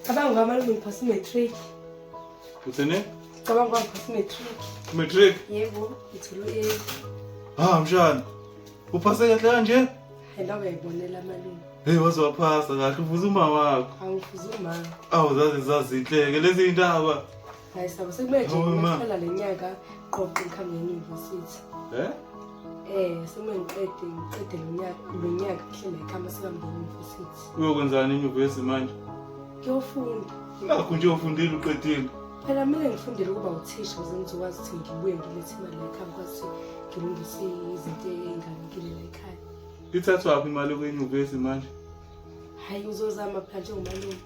Cabanga ngoba malume ngiphasa i-matric. Uthini? Cabanga ngoba ngiphasa i-matric. Matric? Yebo, ngithole u-A. Ha mshana. Uphase kahle kanje? Hayi la uyayibonela malume. Hey waze waphasa kahle ufuza uma wakho. Angifuza uma. Awu zaze zazinhleke lezi indaba. Hayi sabo sekumele nje Hawu, ma. ngiphela le nyaka qoqe ngikhambe nge-university. Eh? Sekumele ngiqede lo nyaka kuhlele ekhaya sihambe nge-university. Uyokwenzani enyuvesi manje? Ngiyofunda. Nakho nje ufundile uqedile. Phela kumele ngifundele ukuba uthisha ukuze ngizokwazi ukuthi ngibuye ngilethe imali la ekhaya ngikwazi ukuthi ngilungise izinto ey'ngalungile la ekhaya. Ithathwaphi imali kwenyuvesi manje? Hhayi uzozama phela njengomalume.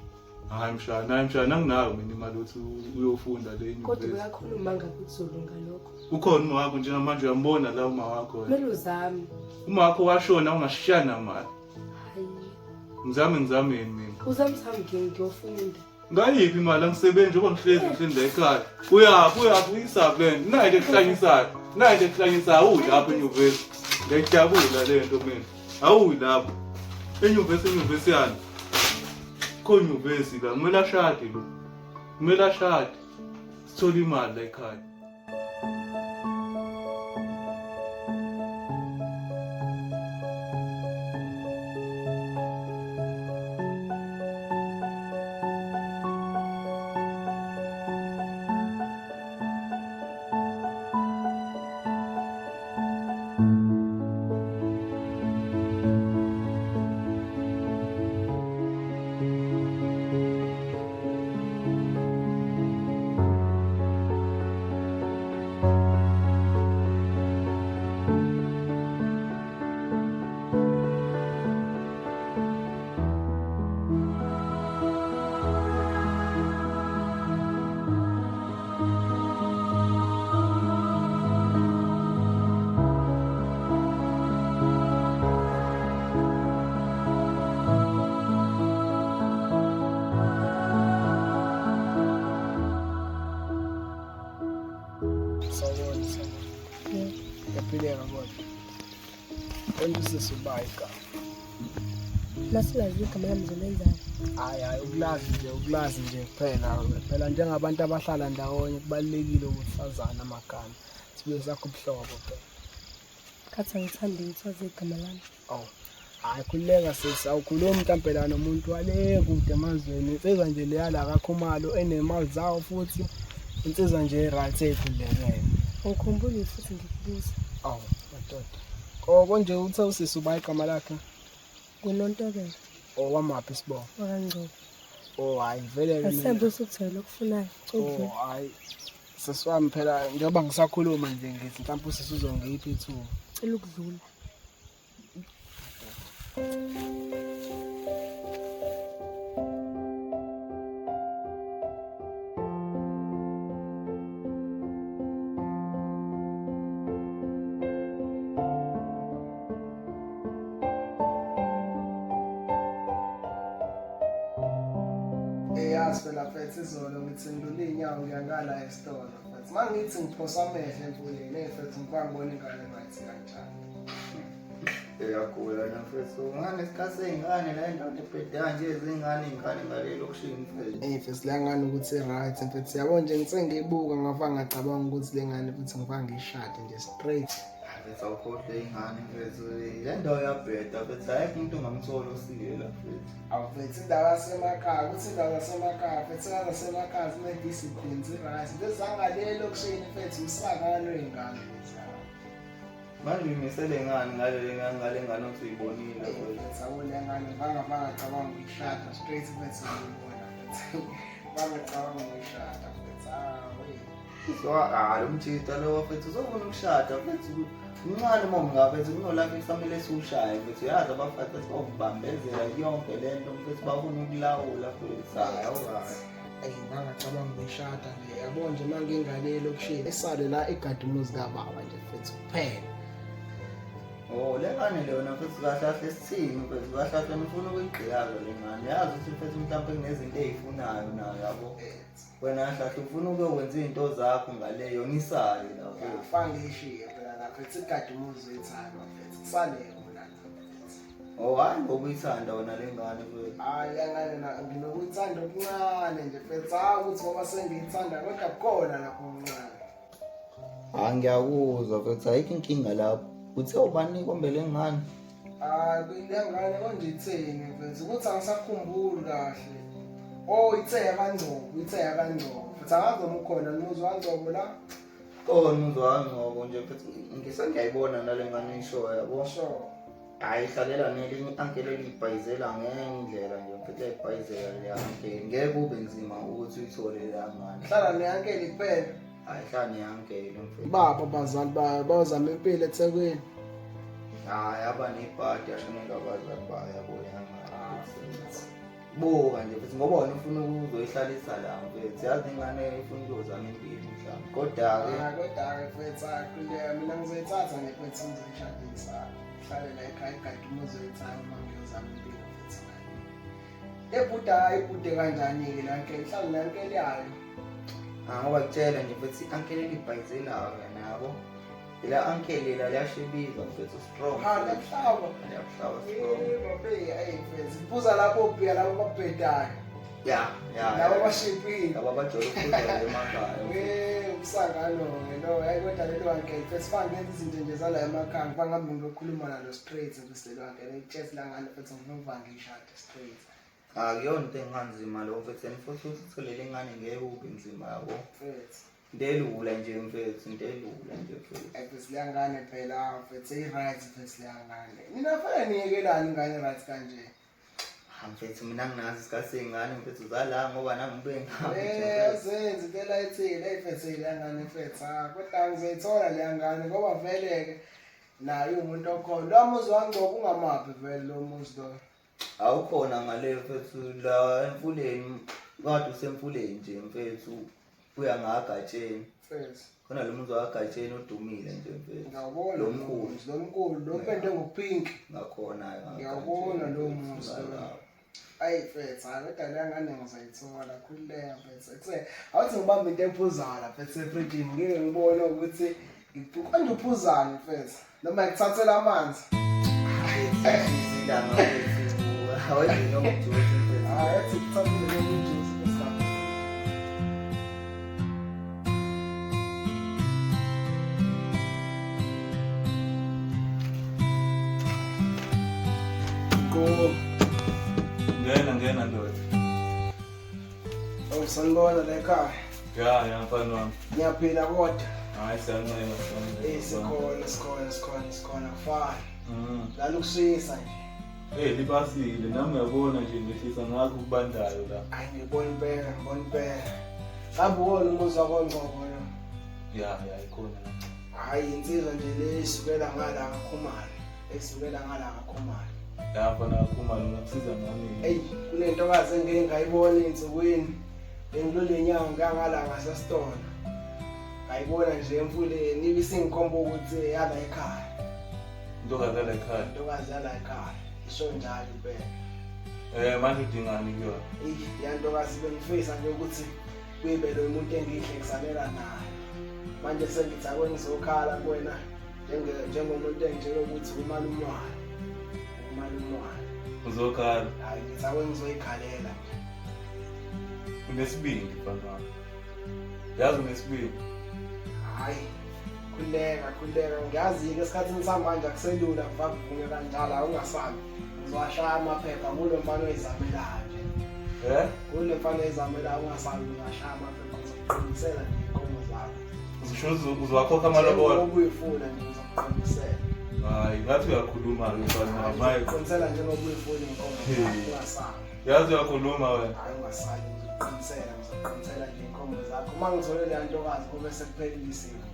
Hayi mshana, hayi mshana anginayo mina imali ukuthi uyofunda le Kodwa enyuvesi. uyakhuluma ngabe kuzolunga lokho. Ukhona uma wakho njengamanje uyambona la uma wakho wena. Kumele uzame. Uma wakho washona ungashiyana mali. Hhayi. Ngizame ngizameni mina. Uzame uhambe ngiyofunda. Ngayiphi imali angisebenzi njengoba ngihlezi ngihleli la ekhaya. Uyaphi uyaphi uyisaphi le nto? Nayi into ekuhlanyisayo. Nayi into ekuhlanyisayo awuyi lapho enyuvesi. Ngiyayijabula le nto mina. Awuyi lapho. Enyuvesi enyuvesi yani. Khona inyuvesi la kumele ashade lo. Kumele ashade. Sithole imali la ekhaya. Sawubona, sawubona. Ngiyaphileka kodwa. Konje usisi uba igama. Masilazi igama lami zolenzani? Hayi hayi ukulazi nje, ukulazi nje kuphela. Phela njengabantu abahlala ndawonye kubalulekile ukuthi sazane amagama. Sibuye sakho ubuhlobo phela. Khathi angithandi ukuthi wazi igama lami. Awu. Hayi khululeka sisi, awukhulumi mhlampe la nomuntu wale kude emazweni. Insizwa nje leya la kaKhumalo enemali zawo futhi. Insizwa nje right ekhululekene. Angikhumbuli futhi ngikubuza. Awu madoda. Koko nje uthe usisi uba igama lakhe Ngunontobela owamaphi isibongo? wakaNgcobo. Oh hayi vele ke mina. Asembe usukuthole okufunayo. Oh hayi sisi wami phela njengoba ngisakhuluma nje ngithi mhlawumbe usisi uzongipha ithuba. Cela ukudlula. Yazi phela mfethu izolo ngithi ngilule iy'nyawo ngiyangala esitolo mfethu. Uma ngithi ngiphosa amehlo emfuleni, eyi mfethu ngifake ngibona ingane right kanjani. Uyagula na mfethu. Ngane isikhathi sey'ngane la endaweni ebhedayo nje izingane iy'ngane ngale elokishini mfethu. Eyi mfethu le ngane ukuthi i-right mfethu yabo nje ngithe ngiyibuka ngafake ngacabanga ukuthi le ngane futhi ngifake ngiyishade nje straight. Hayi mfethu awukhohlwe ingane mfethu. Le ndawo iyabheda mfethu ayikho umuntu ongamthola osile la mfethu. Awu mfethu indawo yasemakhaya ukuthi indawo zasemakhaya mfethu indawo zasemakhaya zine-discipline zi-right. Lezi zangale elokishini mfethu usakalo wey'ngane lezi. Manje uyimisele ngani ngale ngane othi uyibonile mfethu? Sawule ngane bangacabanga ukuyishada straight mfethu ngiyibona mfethu. Bangacabanga ukuyishada mfethu. Ah wait. So ah lo mjita lo mfethu uzofuna ukushada mfethu. Mncane uma ungabe mfethu kunolapho kusamele siwushaye mfethu uyazi abafazi bathi bawubambezela yonke le nto mfethu bafuna ukulawula mfethu. Hayi awukahle. Eyi bangacabanga ukuyishada nje yabo nje uma ngingane elokishini isale la igade umuzi kababa nje mfethu kuphela. Oh le ngane leyona mfethu kahle kahle sithini mfethu kahle kahle nifuna ukuyigqilaza le ngane yazi ukuthi mfethu mhlawumpe kunezinto ey'funayo nayo yabo. Wena kahle kahle ufuna ukuyokwenza iy'nto zakho ngale yona isale la mfethu. Ngifake ngiyishiye phela la mfethu igade umuzi wethu mfethu kusale yona la mfethu. Oh hayi ngoba uyithanda wena le ngane mfethu. Hayi le ngane na nginokuyithanda. ngithanda okuncane nje mfethu. Hawu ukuthi ngoba sengiyithanda kodwa kukhona lapho okuncane. Hayi ngiyakuzwa mfethu ayikho inkinga lapho. Uthe ubani kombe le ngane? Hayi le ngane konje itheni mfethu ukuthi angisakhumbuli kahle. Oh ithe yakaNgcobo, ithe yakaNgcobo. Futhi angazi noma ukhona umuzi waNgcobo la. Khona umuzi waNgcobo nje mfethu ngisengiyayibona nale ngane ishoyo yabo. Sure. Hayi ihlalela nelinye i-ankele elibhayizela ngenye indlela nje mfethu liyayibhayizela leya ankele. Ngeke kube nzima ukuthi uyithole leya ngane. Hlala ne-ankele kuphela. Hayi hlala ne-ankele mfethu. Baba abazali bayo bayozama impilo eThekwini. Hayi aba nebhadi yashonelwa abazali bayo yabo leya ngane. Buka nje futhi ngoba wena ufuna ukuzoyihlalisa la mfethu yazi ingane ifuna ukuyozama impilo mhlawumbe kodwa-ke Ah, kodwa-ke mfethu akhuleka mina ngizoyithatha nje mfethu ngizoyishadisa hlale la ekhaya igade umuzi wethayo uma ngiyozama impilo mfethu ebhuda ibhude kanjani-ke lanke ihlale nankele yayo Ah, ngoba kutshela nje futhi i-ankele elibhayizelayo yena yabo ila ankele lela liyashibiza mfethu strong Ha, liyakuhlaba. Liyakuhlaba strong. Yebo, bhe, ayi mfethu. Phuza lapho ubhiya labo ababhedayo. Ya, ya. Labo abashipile. Labo abajwayele ukuphuza nje emakhaya. Eh, umsangano-ke lo. Hayi kodwa lelo ankele mfethu fana ngenza izinto nje zala emakhaya. Ngifana ngihambe ngiyokhuluma nalo straight mfethu lelo ankele. Ngitshele la ngane mfethu ngifuna ukuva ngishade straight. Akuyona into enganzima lo mfethu and futhi uthi uthole le ngane ngeke ube nzima yabo. Mfethu. Into elula nje mfethu, into elula nje mfethu. Mfethu leya ngane phela mfethu i-right mfethu leya ngane. Nina fanele niyekelani ingane right kanje. Ha mfethu mina nginazo isikhathi sey'ngane mfethu zala ngoba nami ngibuye ngihambe nje Eh, mfethu. uzenze into elayithile mfethu leya ngane mfethu. Ah, kodwa ngizoyithola leya ngane ngoba vele-ke naye uwumuntu okhona. Lo muzi waNgcobo ungamaphi vele lo muzi lo. Awukhona ngale mfethu la emfuleni kade usemfuleni nje mfethu uya ngagatsheni. Mfethu. Khona lo muzi wakagatsheni odumile nje mfethu. Ngiyawubona Lo lo mkhulu. muzi, lo mkhulu, lo mpende ngopink. Ngakhona Ngiyawubona lo muzi lo. Ayi mfethu, hayi kodwa leya ngane ngizoyithola, khululeka mfethu. Ekuse awuthi ngibambe into ephuzayo lapha esefrijini ngike ngibone ukuthi konje uphuzani mfethu noma ngikuthathela amanzi. Ilanga mfethu. Awenze noma ujuice mfethu. Hayi athi kuthathele noma ujuice mfethu. Go. Ngena ngena ndoda. Oh, sanibona la ekhaya. Ya ya mfana wami. Ngiyaphila kodwa. Hayi siyancenga siyancenga. Eh sikhona sikhona sikhona sikhona kufana. Lala ukushisa nje. Eh libasile nami ngiyabona nje ngehlisa ngakho kubandayo la. Hayi ngibona impela ngibona impela. Kambe uwona umuzi wakwaNgcobo lo. Ya ya ikhona. Hayi insizwa nje le isukela ngala kaKhumalo. Esukela ngala kaKhumalo. Lapha naKhumalo ngakusiza ngani? Eyi kunentokazi engike ngayibona ey'nsukwini bengilule nyawo ngangala ngasesitolo. Ngayibona nje emfuleni ibe isingikhomba ukuthi yala ekhaya. Intokazi yala ekhaya. Intokazi yala ekhaya. Isho njalo impela. Eh manje udingani kuyona? Eyi leya ntokazi bengifisa nje ukuthi kuyibe lo muntu engihlekisanela naye. Manje sengithi ake ngizokhala kuwena njengomuntu engitshela ukuthi umalume wayo. Umalume wayo. Uzokhala. Hayi ngithi ake ngizoyikhalela nje. Unesibindi mfana wami. Yazi unesibindi. Hayi khuleka khuleka ngiyazi-ke esikhathini samanje akuselula kuvavunywe kanjalo awungasabi ngizowashaya amaphepha kulo mfana oyizamelayo nje Eh? kulo mfana oyizamelayo ungasabi ngizowashaya amaphepha ngizokuqinisela nje iy'nkomo zakho Uzosho uzowakhokha amalobolo. Njengoba uyifuna nje ngizokuqinisela Hayi ngathi uyakhuluma ke mfana wami. Hayi ngizokuqinisela njengoba uyifuna iy'nkomo zakho ungasabi yazi uyakhuluma wena. Hayi ungasabi ngizokuqinisela ngizokuqinisela nje iy'nkomo zakho uma ngithole leya ntokazi kube sekuphelile isiko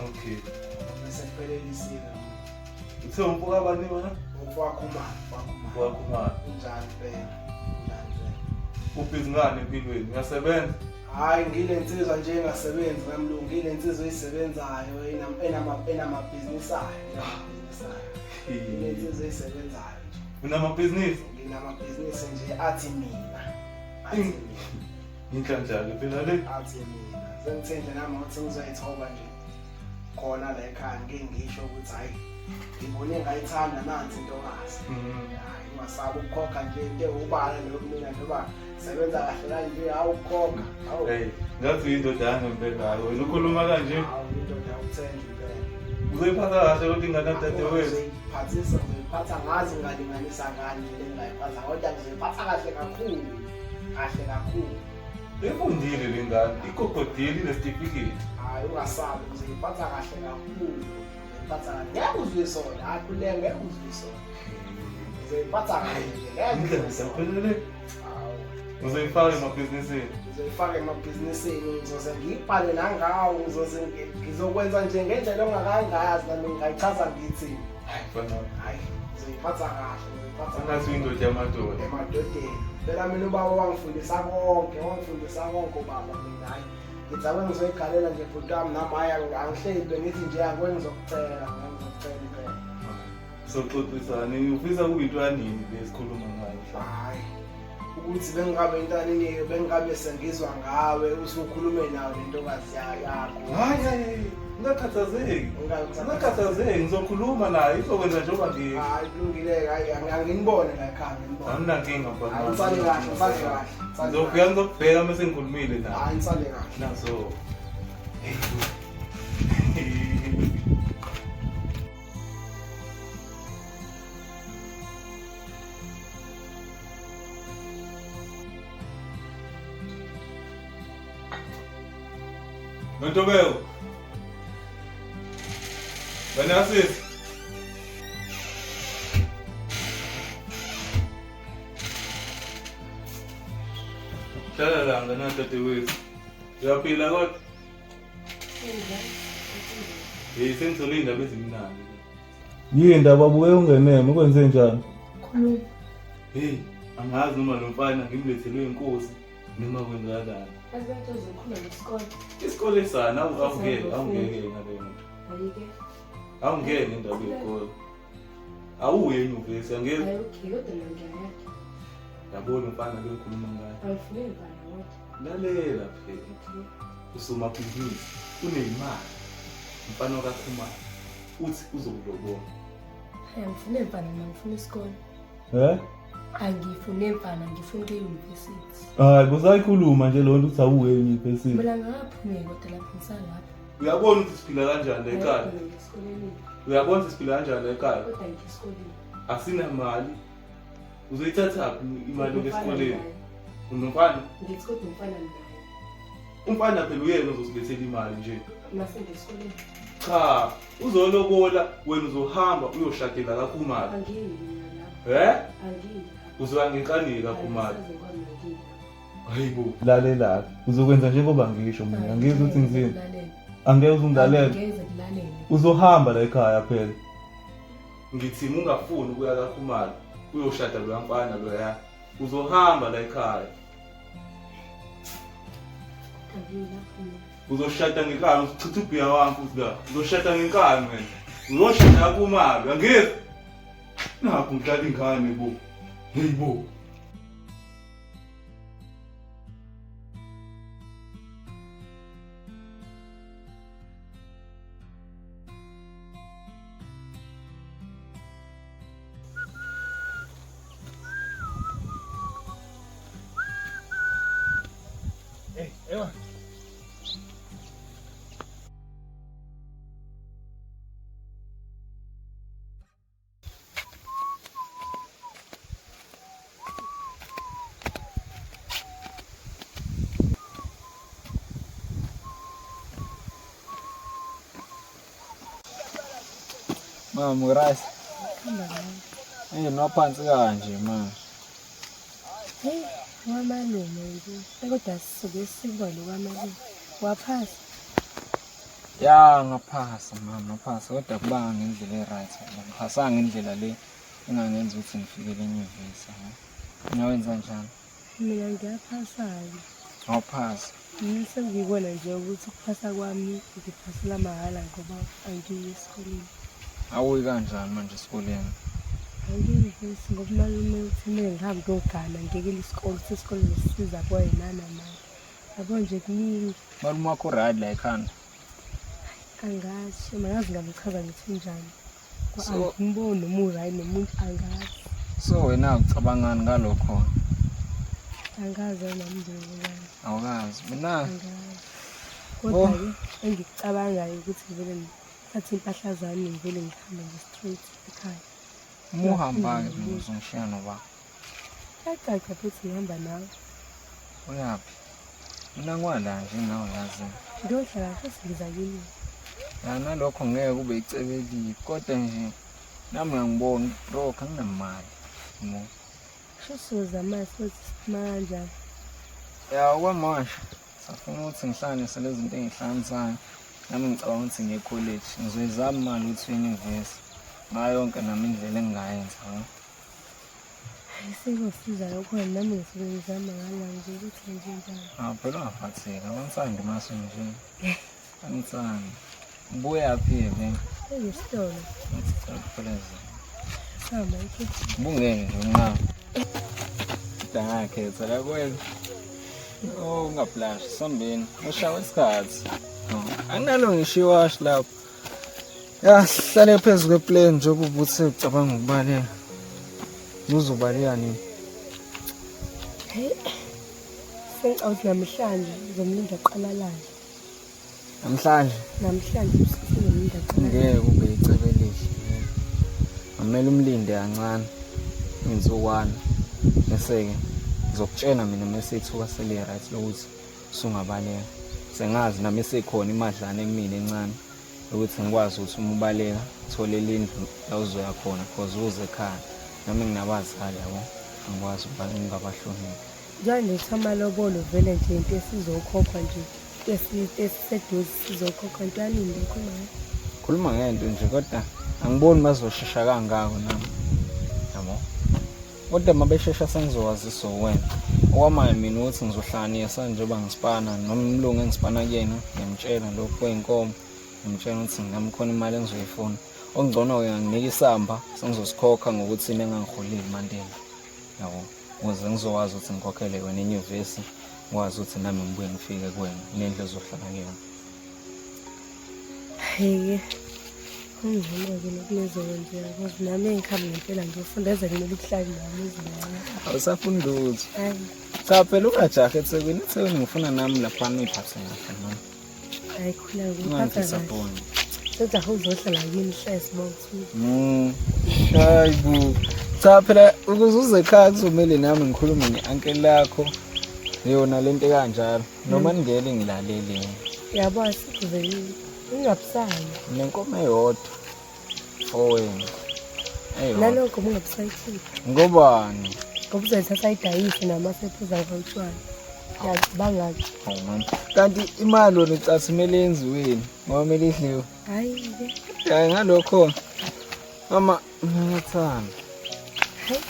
Okay. kube sekuphelile isiko Uthe umfo kabani wena? Umfowakho umfowakho Wakhumalo. Unjani impela? Unjani impela? Ubhizi ngani empilweni? Uyasebenza? Hayi ngile nsizwa nje engasebenzi kamlungu, ngile nsizwa eyisebenzayo enamabhizinisi ayo, enamabhizinisi ayo. Ngile nsizwa eyisebenzayo nje. Unamabhizinisi? Nginamabhizinisi nje athi mina. Athi mina. Inhlanhla-ke phela le. Athi mina. Sengithe nje nami ukuthi ngizoyithoba nje khona la ekhaya ngike ngisho ukuthi hayi Ngibone ngayithanda nansi intokazi. Hayi ungasabi ukukhokha nje into ewubala leyo kumina njengoba sebenza kahle kanje awukhokha. Hawu. Hey, ngathi uyindoda yangempela wena ukhuluma kanje. Hawu indoda yakuthenja impela. Uzoyiphatha kahle kodwa ingane kadadewethu. Ngizoyiphathisa ngizoyiphatha ngazi ngingalinganisa ngani nje le ngingayiphatha kodwa ngizoyiphatha kahle kakhulu. Kahle kakhulu. Ifundile le ngane, ikokodile inesitifiketi. Hayi ungasabi ngizoyiphatha kahle kakhulu. Ngizoyiphatha kahle. Ngeke uzuyisona, hayi khululeka ngeke uzuyisona. Ngizoyiphatha kahle nje ngeke Indlela uzuyisona. siyaphelele. Hawu. Uzoyifaka emabhizinisini. Ngizoyifaka emabhizinisini ngizoze ngiyibhale nangawo ngizoze ngizokwenza nje ngendlela ongakangayazi nami ngingayichaza ngithi Hayi mfana. hayi ngizoyiphatha kahle ngizoyiphatha Angathi uyindoda yamadoda. emadodeni phela mina ubaba wangifundisa konke wangifundisa konke ubaba mina hayi ngithi ake ngizoyigalela nje bhuti wami nami hhayi angihleli bengithi nje ake ngizokucela ngizokucela impela. Soxoxisana ufisa kuyinto yanini lesikhuluma ngayo mhlawumbe. Hayi ukuthi bengingabe intanini bengingabe sengizwa ngawe usukhulume nayo le ntokazi yakho. Hayi hayi ungakhathazeki. Ungakhathazeki ngizokhuluma naye izokwenza njengoba ngi Hayi kulungile hayi anginibone la ekhaya nginibone. Anginankinga mfana. Hayi nisale kahle nisale kahle. nisale Ngizofika kahle. ngizokubheka mase ngikhulumile naye. Hayi nisale kahle. Naso. Nontobeko. Wena sisi. Hlala la ngana dadewethu. Uyaphila kodwa? Hey, sengithole iy'ndaba ezimnandi. Yini ndaba buke ungeneme ukwenze njani? Khuluma. Hey, angazi noma lo mfana ngimlethelwe inkosi noma kwenzakalani. Yazi bento uzokhuluma ngesikole. Isikole sana awungeke awungeke ngale nto. Ayike. Awungeke indaba yekole. Awuye enyuvesi angeke. Hayi okay, kodwa mina ngiyayakhe. Yabona umfana lo ngikhuluma ngaye. Angifune mfana kodwa. Lalela phela. Okay. Usomabhizinisi unemali. Umfana kaKhumalo uthi uzokulobola. Hayi angifune mfana mina ngifuna isikole. Eh? Angifune mfana ngifuna ukuya e-university. Hayi busayikhuluma nje lo nto uthi awuye enyuvesi. Mina ngaphumeli kodwa lapho ngisalapha. Uyabona ukuthi siphila kanjani la ekhaya? Hayi, mina esikoleni. Uyabona ukuthi siphila kanjani la ekhaya? Kodwa ngikho esikoleni. Asinamali. Uzoyithathaphi imali yokuya Umfana esikoleni? naye. Unomfana? Ngithi kodwa umfana naye. Umfana phela uyena ozosilethela imali nje. Mase ngesikoleni. Cha, uzolobola wena uzohamba uyoshadela kaKhumalo. Angiyi mina lapho. Eh? Angiyi lapho. Uzoya ngenkani kaKhumalo. Angisazi kwami angiyi lapho. Hayibo, lalela. Uzokwenza njengoba ngisho mina. Angizwa ukuthi ngizini. Ngikulalele. Angeke uzungilalele. Angeze kulalele. Uzohamba la ekhaya phela. Ngithi ungafuni ukuya kaKhumalo, uyoshada loya mfana loya. Uzohamba la ekhaya. Angiyi lapho mina. Uzoshada ngenkani, uzochitha ubhiya wami futhi la. Uzoshada ngenkani wena. Uzoshada kaKhumalo, angizwa. Nakho ngidlala ingane bo. Hey bo. Hey, ewa. Mama urice. Eh nwaphansi kanje manje. Hey, wamalume nje. Kodwa sisuke sikwa lo kwamalume. Waphasa. Ya ngaphasa mama ngaphasa kodwa kubanga ngendlela e-right. Ngiphasa ngendlela le engangenza ukuthi ngifikele enyuvesi. Ngiyawenza njani? Mina ngiyaphasa-ke. Awuphasa. Sengibona nje ukuthi ukuphasa kwami ngiphasela mahhala ngoba angiyi esikoleni. Awuyi kanjani manje esikoleni? Angiyi vesi ngoba umalume uthi kumele ngihambe ngiyogana ngiyekele isikole ukuthi isikole zosisiza kwayena namali. Yabo nje kuningi. Malume wakho right la ekhanda. Angazi, angazi ngamchaza ngithi unjani. So- Angimboni noma urayi nomuntu angazi. So wena ucabangani ngalokho? Angazi nami ngizobona. Awukazi. Mina Angazi. Kodwa-ke engikucabangayo ukuthi ngivele ngithathe impahla zami ngivele ngihambe nje straight ekhaya. Uma uhamba-ke mina uzongishiya noba. Kuyacaca futhi ngihamba nawe. Uyaphi? Mina ngiwala nje nawe yazi. Ngiyohlala futhi ngiza kini. Ya nalokho ngeke kube icebo elibi kodwa nje nami uyangibona broke anginamali. Yabo. Kusho sizama futhi simanjani. Ya okwamanje safuna ukuthi ngihlanganise lezi zinto engihlanganisayo. Nami ngicabanga ukuthi ngiye college ngizoyizama imali ukuthi uyinyuvesi. Ngayo yonke nami indlela engingayenza. Yabo. Hayi sekuyosiza lokho nami ngisuke ngizama ngala nje ukuthi nje njani. Ah phela ungaphatheki abangithandi mase nje. Angithandi. Ubuya phi vele? Esitolo. Ngithi cela ukuphelezela. Sihamba ikhethi. Ubungeke nje unqaba. Dangakhetha la kwena. Oh ungaplash sambeni. Ushawa isikhathi. Oh, Anginalo ngisho iwashi lapho. Ya sihlale phezu kweplane njengoba ubuthe ucabanga ukubaleka. Uzobaleka nini? Hey. Sengicabanga ukuthi namhlanje ngizomlinda qala lanje. Namhlanje Namhlanje ubusuku ngizomlinda qala. ngeke kube icebo elihle. Kumele umlinde kancane insukwana bese-ke ngizokutshela mina mese ithuba seli-right lokuthi usungabaleka. Sengazi nami sekhona imadlana ekumina encane ukuthi ngikwazi ukuthi uma ubaleka uthole indlu la uzoya khona because uze ekhaya nami nginabazali yabo angikwazi ukuba ngingabahloniphi. Njengoba nje amalobolo vele nje into esizokhokhwa nje esiseduze sizokhokhwa into yanini lokho nayo. Khuluma ngento nje kodwa angiboni bazoshesha kangako nami. Yabo. Kodwa uma beshesha sengizowazisa wena. Okwamanje mina ukuthi ngizohlanganisa njengoba ngisipana noma umlungu engisipana kuyena ngiyamtshela lokhu kwey'nkomo ngimtshela ukuthi nami khona imali engizoyifuna. Okungcono-ke nganginika isamba sengizosikhokha ngokuthi mina engangiholile imantini. Yabo. Ukuze ngizokwazi ukuthi ngikhokhele wena enyuvesi ngikwazi ukuthi nami ngibuye ngifike kuwena nendlu ezohlala kuyona. Hhayi-ke kungcono-ke lokhu nezokwenzeka because nami engihambe ngempela ngiyofunda eze kumele ukuhlale nami ezincane. Awusafuni lutho. Hayi Cha phela ungajahi eThekwini, eThekwini ngifuna nami laphana uyiphathe kahle mama. hayi khula ngiphatha kahle. Ungangidisappoint. Sejahe uzohlala kimi hlezi bawuthula. Hayi bo. Cha phela ukuze uze ekhaya kuzomele nami ngikhulume ne-uncle lakho. Yona lento kanjalo. Noma ningeke ngilalele. Yabo asikho vele ungabusayi. Nenkomo eyodwa. For wena. Eyodwa. Nalokho ungabusayikhipha. Ngobani? Ngoba uzoyithatha ayidayise namasephuza ngotshwala. Ngiyacabanga-ke. Hawu mama. Kanti imali wena ucathi kumele yenziweni ngoba kumele idliwe. Hhayi-ke. Hayi ngalokho. Mama ngiyathanda. Hayi.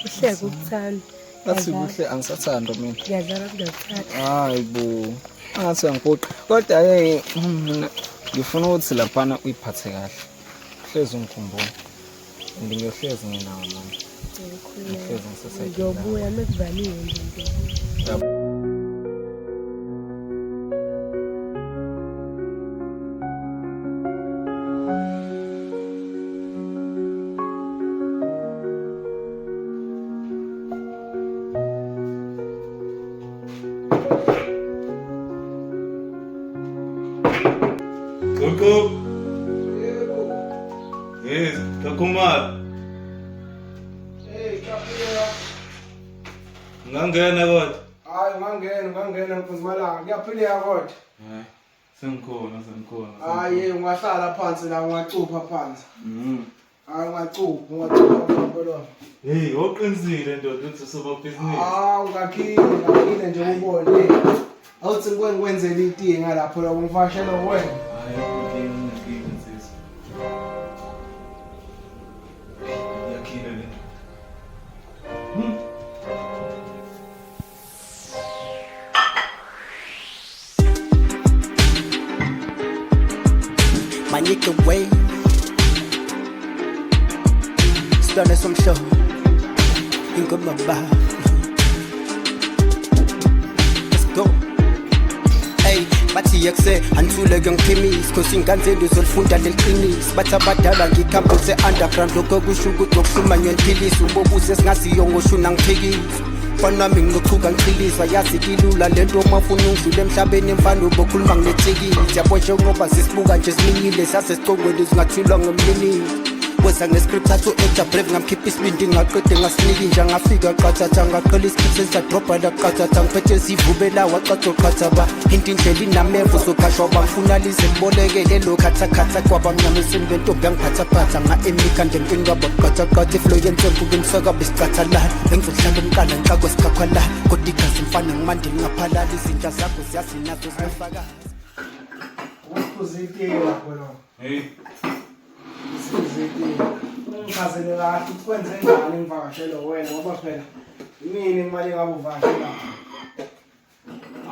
Kuhleke ukuthanda. Bathi kuhle angisathanda mina. Ngiyadlala kungakuthanda. Hayi bo. Angathi uyangiphoqa. Kodwa ke mina ngifuna ukuthi laphana uyiphathe kahle. Hlezi ungikhumbula. And ngiyohlezi nginawo mama. Ngihlezi ngisesayidini. Ngiyobuya mekuvaliwe nje ngiyobuya. Gogo. Yebo. Yes, kakhumalo. Hey, kuyaphileka. Ngangena kodwa. Hayi ungangena, ungangena mfuzmalanga. Kuyaphileka kodwa. Hayi, sengikhona, sengikhona. Hayi, ungahlala phansi la, ungacupha phansi. Hayi ungacupha, ungacupha mfowethu. Hey, oqinisile ndoda uthi usomabhizinisi. Ah, ungakhile, ungakhile nje ubone. Awuthi ngike ngikwenzele itiye ngalapho la ngifashela wena. Hayi, inkinga, inkinga nsizwa. Iyakhile le. My nigga way. Silwane somhlobo ingoma ba. Let's go. Hey, bathi Ngithi ekse anithuleke ngiphimisi cause ingane zenu zolifunda leliqinisi. Bathi abadala ngikhambuse underground, lokho kusho ukuthi ngokuhluma ngiyoniphilisa. Ubobuze singaziyo ngoshuna ngiphikisa. Mfana wami nginochuka ngichilisa, yazi kilula lento uma ufuna ungidlula emhlabeni mfana ubokhuluma nginethikithi. Yabo njengoba sisibuka nje siminyile sasesicongweni singathulwa ngomninini. Weza ngescript athi u-actor brave, ngamkhipha isibindi ngaqede ngasinika inja. Ngafika qathatha ngaqhela isikhithi sensadrobha laqathatha, ngiphethe sivubela waqathoqatha ba into indlela inamevu sokhashwa bangifuna lize liboleke lelo khathakhatha kwabamnyama esini bentombi yangiphathaphatha nga-emika ndempini kwabaqathaqatha iflo yensempu kimsaka besicathalala bengizohlala umqala ngixakwe sikhakhwalala kodwa igazi mfana ngimandeni ngaphalala izinja zakho ziyazi nazo zingafakazi. Usiphuza itiye lapho lo. Hey. Usiphuza itiye. Ungichazele kahle ukuthi kwenze njani ngivakashele wena ngoba phela imini kumele ngabe uvakashela.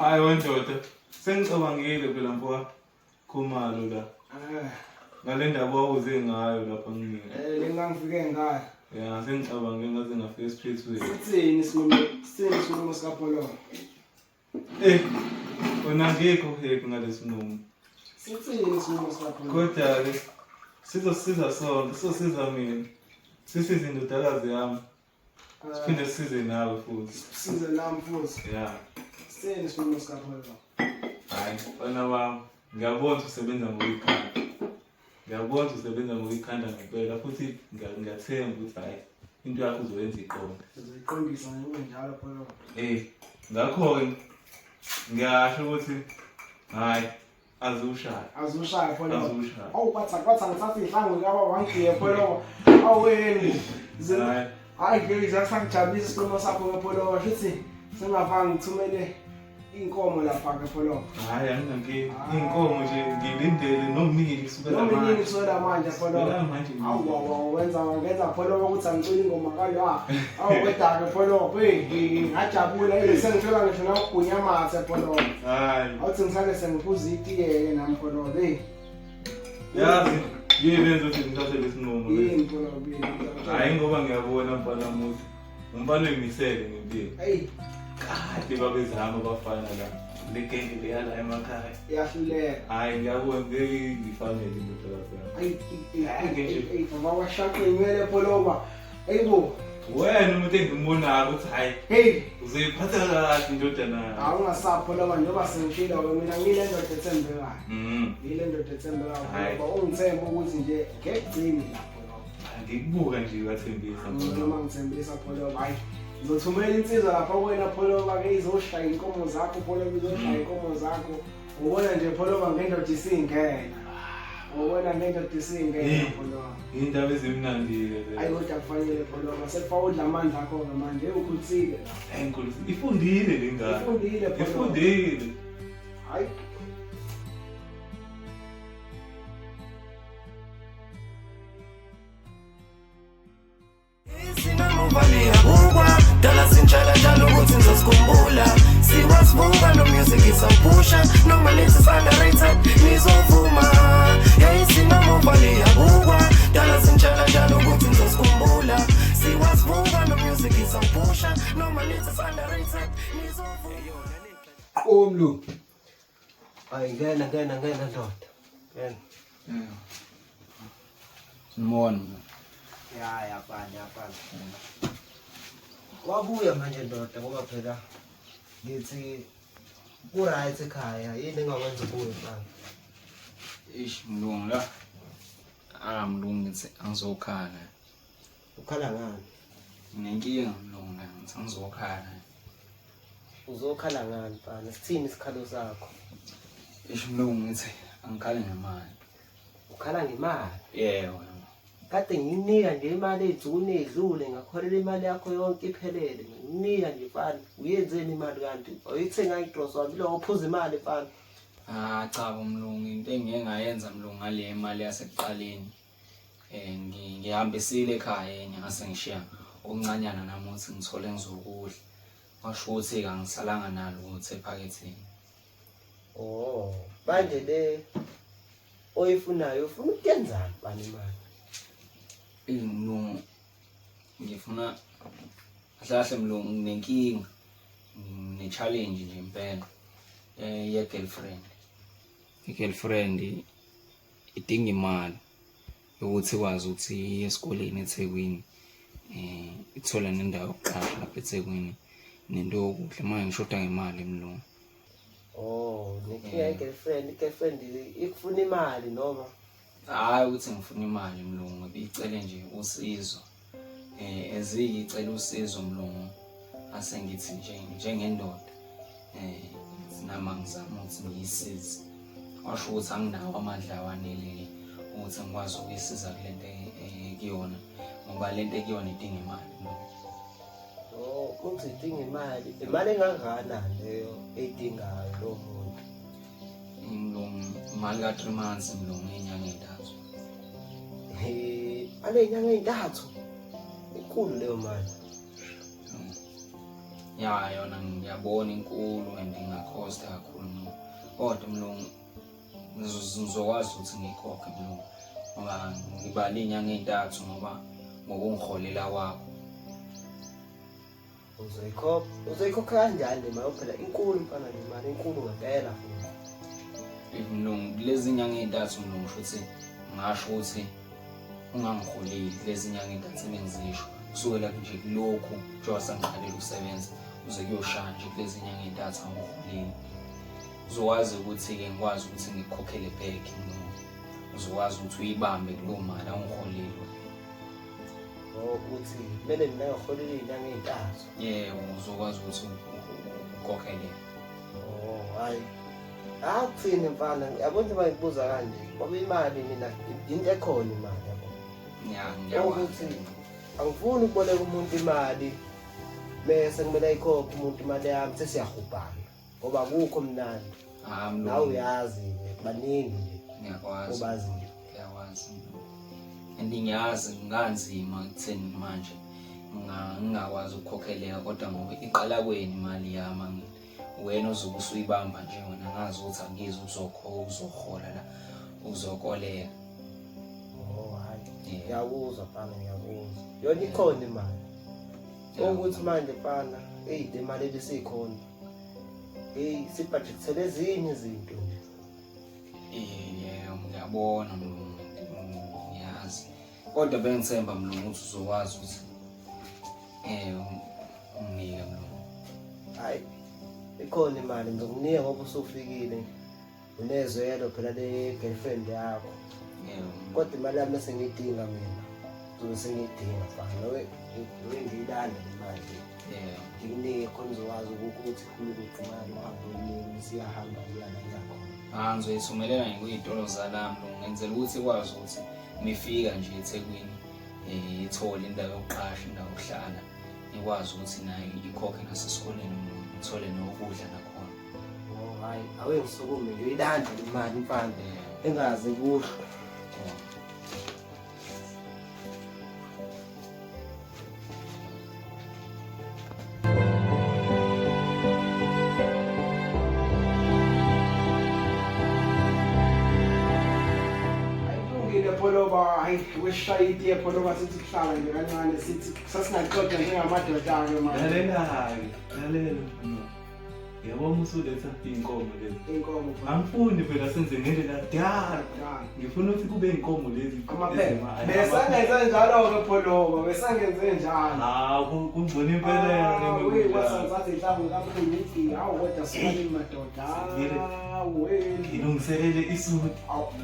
Hayi wendoda. Sengicabangile phela mfoka Khumalo la. Eh, Ngale ndaba wawuze ngayo lapha kumina. eh le ngangifike ngayo. Ya, sengicabange ngaze ngafika esiphethweni. Sithini isinqumo? Sithini isinqumo sikaPololo? Eh, wena ngekho happy ngalesinqumo. Sithini isinqumo sikaPololo? Kodwa-ke sizosiza sonke, sizosiza mina. Sisize indodakazi yami. Siphinde sisize nawe futhi. Size nami futhi. Ya. Sithini isinqumo sikaPololo? Hayi, mfana wami, ngiyabona ukuthi usebenza ngokuyikhanda. Ngiyabona ukuthi usebenza ngokuyikhanda ngempela futhi ngiyathemba ukuthi hhayi into yakho uzoyenza iqonde. Sizoyiqondisa ngobe njalo Pololo. Eh, ngakho-ke ngiyasho ukuthi hhayi azushaya. Azushaya Pololo. Azushaya. Awu kwatha kwatha ngithatha ihlangu likaba wangiye Pololo. Awu yini? Hhayi. Hayi ngeke sangijabulisa isinqumo sakho ngePololo. Shuthi sengafanga ngithumele inkomo lapha ngePololo. Hhayi anginankinga. Iy'nkomo nje ngilindele nomnini kusukela Noma inini manje. kusukela manje Pololo. Kusukela manje. Awu awu awu wenza ngenza Pololo ukuthi angicule ingoma kayo. Ah, awu kodwa ke Pololo, hey ngajabula hey sengithola ngisho nawugunya amathe Pololo. Hhayi. Awuthi ngisale sengiphuza itiye ke nami Pololo. Hey Yazi yini enza ukuthi ngithathe lesinqumo lesi? yini Pololo yini? Hhayi ngoba ngiyabona mfana muthi. Umfana uyimisele ngempilo. Hey Kade babezama abafana la. Le genge leya la emakhaya. iyahluleka. Hhayi ngiyabona ngeke ngifanele indodakazi yami. Ayi ayi baba washaqa inywele Pololo. Ayibo. Wena umuntu engimbonayo ukuthi hhayi Hey uzoyiphatha kahle indodana yami. awungasapho loba njengoba sengishilo ke mina ngile ndoda ethembekayo. Ngile ndoda ethembekayo Hhayi. ngoba ungithemba ukuthi nje ngeke gcine lapho lokho. Ngikubuka nje uyathembisa mfana. Noma ngithembisa Pholoba hayi ngizothumela insizwa lapha kuwena Pholoba ke izoshaya inkomo zakho Pholoba izoshaya inkomo zakho. Ubona nje Pholoba ngendoda isingena. Ubona ngendoda isingena Eh. Pholoba. Iy'ndaba ezimnandi-ke lezo. Hayi kodwa kufanele Pholoba sekufaka udla amandla akho ke manje ukhuthile la. Hayi nkulu, ifundile le ngane. Ifundile Pholoba. Ifundile. Hayi Sinamuvaliya dala sintshala njalo ukuthi nizosikhumbula siwasibuka no music isawuphusha noma nithi underrated nizovuma hey sinamuvaliya bukwa dala sintshala njalo ukuthi nizosikhumbula siwasibuka no music isawuphusha noma nithi underrated nizovuma Qomlu. Hayi ngena ngena ngena ndoda. Ngena. Simona mlungu. Ya yafana yafana. Wabuya manje ndoda ngoba phela ngithi ku right ekhaya yini engakwenza ubuye mfana. Ish mlungu la. Ah mlungu ngithi angizokhala. Ukhala ngani? Nginenkinga mlungu la ngithi angizokhala. Uzokhala ngani mfana? Sithini isikhalo sakho? Ish mlungu ngithi angikhale ngemali. Ukhala ngemali. Yebo. Kade ngikunika nje imali ey'nsukwini ey'dlule ngakholela imali yakho yonke iphelele. Ngikunika nje mfana. Uyenzeni imali kanti? Awuyithenga igrosa wami lo uphuza imali mfana. Ah cha bo mlungu into engike ngayenza mlungu ngale mali yasekuqaleni. Eh ngihambisile ekhaya enye ngase ngishiya okuncanyana nami ukuthi ngithole ngizokudla. Washo ukuthi ke angisalanga nalo ukuthi ephaketheni. Oh, manje le oyifunayo ufuna ukuyenzani mfana imali? Eyi mlungu ngifuna kahle kahle mlungu nginenkinga ngine-challenge nje impela ye-girlfriend. I-girlfriend idinga imali yokuthi ikwazi ukuthi iye esikoleni eThekwini, ithole nendawo yokuqasha lapha eThekwini nento yokudla. Manje ngishoda ngemali mlungu. Oh, nenkinga ye-girlfriend, i-girlfriend ikufuna imali noma? Hhayi ukuthi ngifuna imali mlungu, ibicele nje usizo. Ezike icela usizo mlungu, ase ngithi nje njengendoda nama ngizama ukuthi ngiyisize. Washo ukuthi anginawo amandla awanele ukuthi ngikwazi ukuyisiza kule nto ekuyona, ngoba le nto ekuyona idinga imali mlungu. Oh, ukuthi idinga imali, imali engakanani leyo eyidingayo lowo muntu? Mlungu, imali ka-3 months mlungu, iy'nyanga ey'ntathu. Ale inyanga ey'ntathu, inkulu leyo mali. Ya, yona ngiyabona inkulu and ingakhosta kakhulu mlungu, kodwa mlungu ngizokwazi ukuthi ngiyikhokhe mlungu, ngoba ngibale iy'nyanga ey'ntathu ngoba ngokungiholela kwakho. Uzoyikhokha, uzoyikhokha kanjani le mali? Phela inkulu mfana, le mali inkulu ngempela futhi. Mlungu, kulezi nyanga ey'ntathu mlungu, shuthi ngasho ukuthi ungangiholeli kulezi nyanga ey'ntathu ebengizisho, kusukela nje kulokhu njengoba sengiqalile ukusebenza kuze kuyoshaya nje kulezi nyanga ey'ntathu angiholeli. Uzokwazi ukuthi-ke ngikwazi ukuthi ngikukhokhele back mlungu, uzokwazi ukuthi uyibambe kuleyo mali awungiholeli. Oh, ukuthi kumele mina ngiholele iy'nyanga ey'ntathu? Yebo, uzokwazi ukuthi ukhokhele. Oh, hhayi. Akuthini mfana, yabo nje uma ngikubuza kanje, ngoba imali mina into ekhona imali yabo. Ya, ngiyakwazi. Ukuthi angifuni ukuboleka umuntu imali bese kumele ayikhokhe umuntu imali yami sesiyahubhana, ngoba akukho mnandi. Ah, mlungu. Nawe uyazi baningi nje Ngiyakwazi. obaziyo. Ngiyakwazi. And ngiyazi kunganzima ekutheni manje ngingakwazi ukukhokheleka, kodwa ngoba iqala kweni imali yami, angithi wena ozobe usuyibamba nje wena, ngazi ukuthi angizi uzohola la uzokoleka. Oh, hayi. Ngiyakuzwa mfana, ngiyakuzwa. Yona ikhona imali. Ukuthi manje mfana, eyi le mali ebisikhona. Hey, sibhajekthele ezinye izinto nje. Yebo, ngiyabona mlungu, ngiyazi. Kodwa bengithemba mlungu ukuthi uzokwazi ukuthi unginike mlungu. Hayi. Ikhona imali, ngizokunika ngoba usufikile. Unezwelo phela le girlfriend yakho. Yebo. Kodwa imali yami esengiyidinga mina. Ngizobe sengiyidinga mfana. Nowe nowe ngiyilanda le mali. Yebo. Ngikunike khona uzokwazi ukuthi khuluma imali uhambe uyinike siyahamba iya la iyakhona. Ah, ngizoyithumelela nje kuy'tolo zala mlungu, ngenzela ukuthi ikwazi ukuthi mifika nje eThekwini ithole indawo yokuqasha, indawo yokuhlala, ikwazi ukuthi nayo ikhokhe nasesikoleni mlungu, ithole nokudla nakhona. Oh hayi, awe ngisukume ngiyoyilanda le mali mfana. Engaze kusho. Ayikulungile Pholoba, hayi weshaya itiye Pholoba, sithi kuhlala nje kancane, sithi sasingaxoxa njengamadoda-ke manje. Lalela-ke, lalela mfana. Yabo, usuletha iy'nkomo lezi. Inkomo. Angifuni phela senze ngendlela kudala. Ngifuna ukuthi kube iy'nkomo lezi. Amaphepha. Besangenze njalo-ke Pholoba, besangenze njalo. Hawu, kungcono impela. Ah, we kwasanzathi inhlamvu kakhulu ithi hawu kodwa sibanini madoda. Hawu we. Ngilungiselele isuti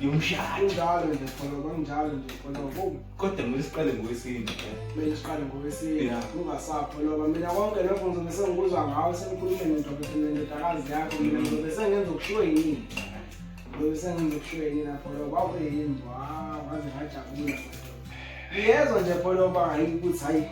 yomshado. Kunjalo nje Pholoba, kunjalo nje Pholoba. Kodwa kumele siqale ngowesine. Kumele siqale ngowesine. Yeah. Ungasapho loba mina konke lokho ngizobe sengikuzwa ngawe senikhulume nendodakazi yakho, mina ngizobe sengenza okushiwo yini. Ngizobe sengenza okushiwo yini Pholoba, awuyini wa ngaze ngajabula. Ngiyezwa nje Pholoba hayi ukuthi hayi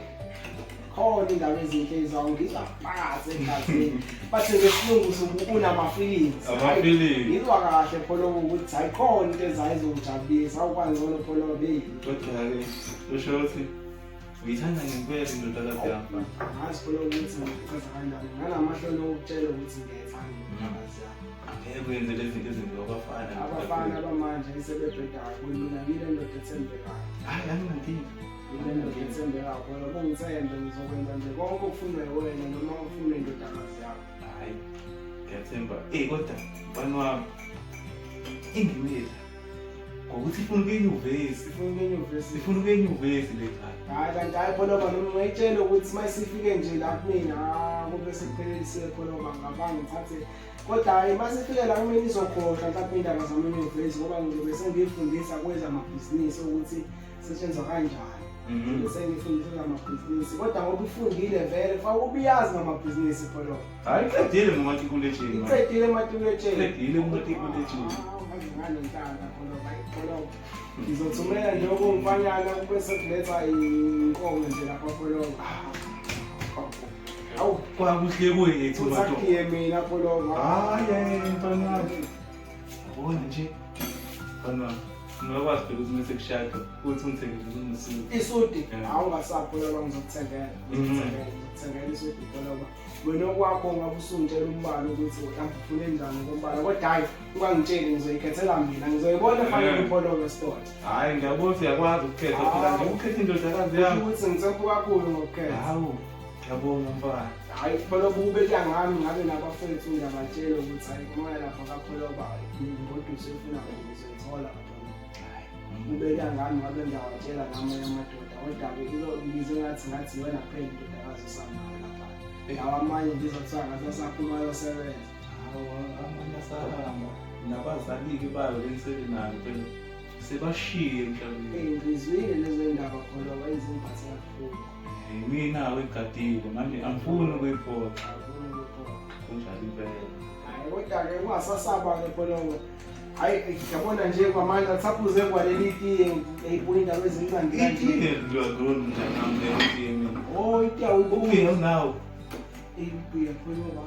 khona indaba ezinhle ezawo, ngizwa phakathi egazini. Bathi ngesilungu unama-feelings. Ama-feelings. Ngizwa kahle Pholoba ukuthi hayi khona into ezayo ezokujabulisa, awukwangcono Pholoba beyi. Kodwa-ke usho ukuthi uyithanda ngempela indodakazi yami. Angazi Pholoba ukuthi ngichaza kanjani. Nganamahloni okutshela ukuthi ngiyayithanda indodakazi yami. Angeke uyenze lezi zinto ezenziwa abafana. Abafana bamanje sebebheda kakhulu, mina ngile ndoda ethembekayo. Hayi, anginankinga. Ngile ndoda ethembekayo Pholoba, ungithembe ngizokwenza nje konke okufunwa yiwena noma okufunwa indodakazi yakho. Hayi, ngiyathemba. Eh, kodwa mfana wami. Ingimela ngokuthi ifuna ukuya enyuvesi. Ifuna ukuya enyuvesi. Ifuna ukuya enyuvesi le ngane. Hayi kanti hayi Pholoba noma ungayitshela ukuthi uma isifike nje la kumina kube sekuphelelisiwe Pholoba ngabanga ngithathe kodwa hhayi uma sifike la kumina izokhohlwa mhlawumbe iy'ndaba zami enyuvesi ngoba ngizobe sengiyifundisa kwezamabhizinisi ukuthi setshenzwa kanjani. Sengifundisa ngamabhizinisi kodwa ngoba ifundile vele faka ubuyazi ngamabhizinisi Pholoba. Hayi iqedile ngomatikuletsheni. Iqedile ematikuletsheni. Iqedile ngomatikuletsheni. Nganenhlanhla Pholoba, Pholoba. Ngizothumela nje okungifanyana kube sekuletha inkomo nje lapha Pholoba. Awu kwakuhle kwethu madoda. Uthathiye mina Pholoba. Hayi mfana wami. Yabona nje. Mfana wami. Ungakwazi phela ukuthi mase kushada uthi ungithengele isudi. Isudi? Hawu ungasaphi Pholoba ngizokuthengela. Ngizokuthengela, ngizokuthengela isudi Pholoba. Wena okwakho ungabe usungitshela umbala ukuthi mhlawumbe ufune njani ngombala kodwa hhayi ungangitsheli ngizoyikhethela mina ngizoyibona fanele iPholoba esitolo. Hhayi ngiyabona ukuthi uyakwazi ukukhetha phela nje ukukhetha indodakazi yami. Ukuthi ngithemba kakhulu ngokukhetha. Hawu ngiyabonga mfana. Hhayi Pholoba ukube kuya ngami ngabe nabafethu ngiyabatshela ukuthi hhayi moya lapha kaPholoba ingoduso efuna ngizoyithola. Kube kuya ngami ngabe ngiyawatshela namanye amadoda kodwa-ke ngizwe ngathi ngathi iyona kuphela indodakazi osanayo lapha. Lawa amanye ngizwa kuthiwa ngathi asaphuma ayosebenza. Hawu amanye asahamba nabazali-ke bayo lenisele nayo phela sebashiye emhlabeni. Eyi ngizwile lezo ndaba Pholoba izingiphathe kabuhlungu. Mina-ke ngigadile manje angifuni ukuyiphoxa. Angifuni ukuyiphoxa. Kunjalo impela. Hhayi kodwa-ke ungasasaba-ke Pholoba. Hayi yabona nje kwamanje athaphuze kwaleli tiye eyibuya indaba ezincane kanje. Itiye lodoni mntanami leli tiye mina. Oh itiye awubuye nawo. Ibuya Pholoba.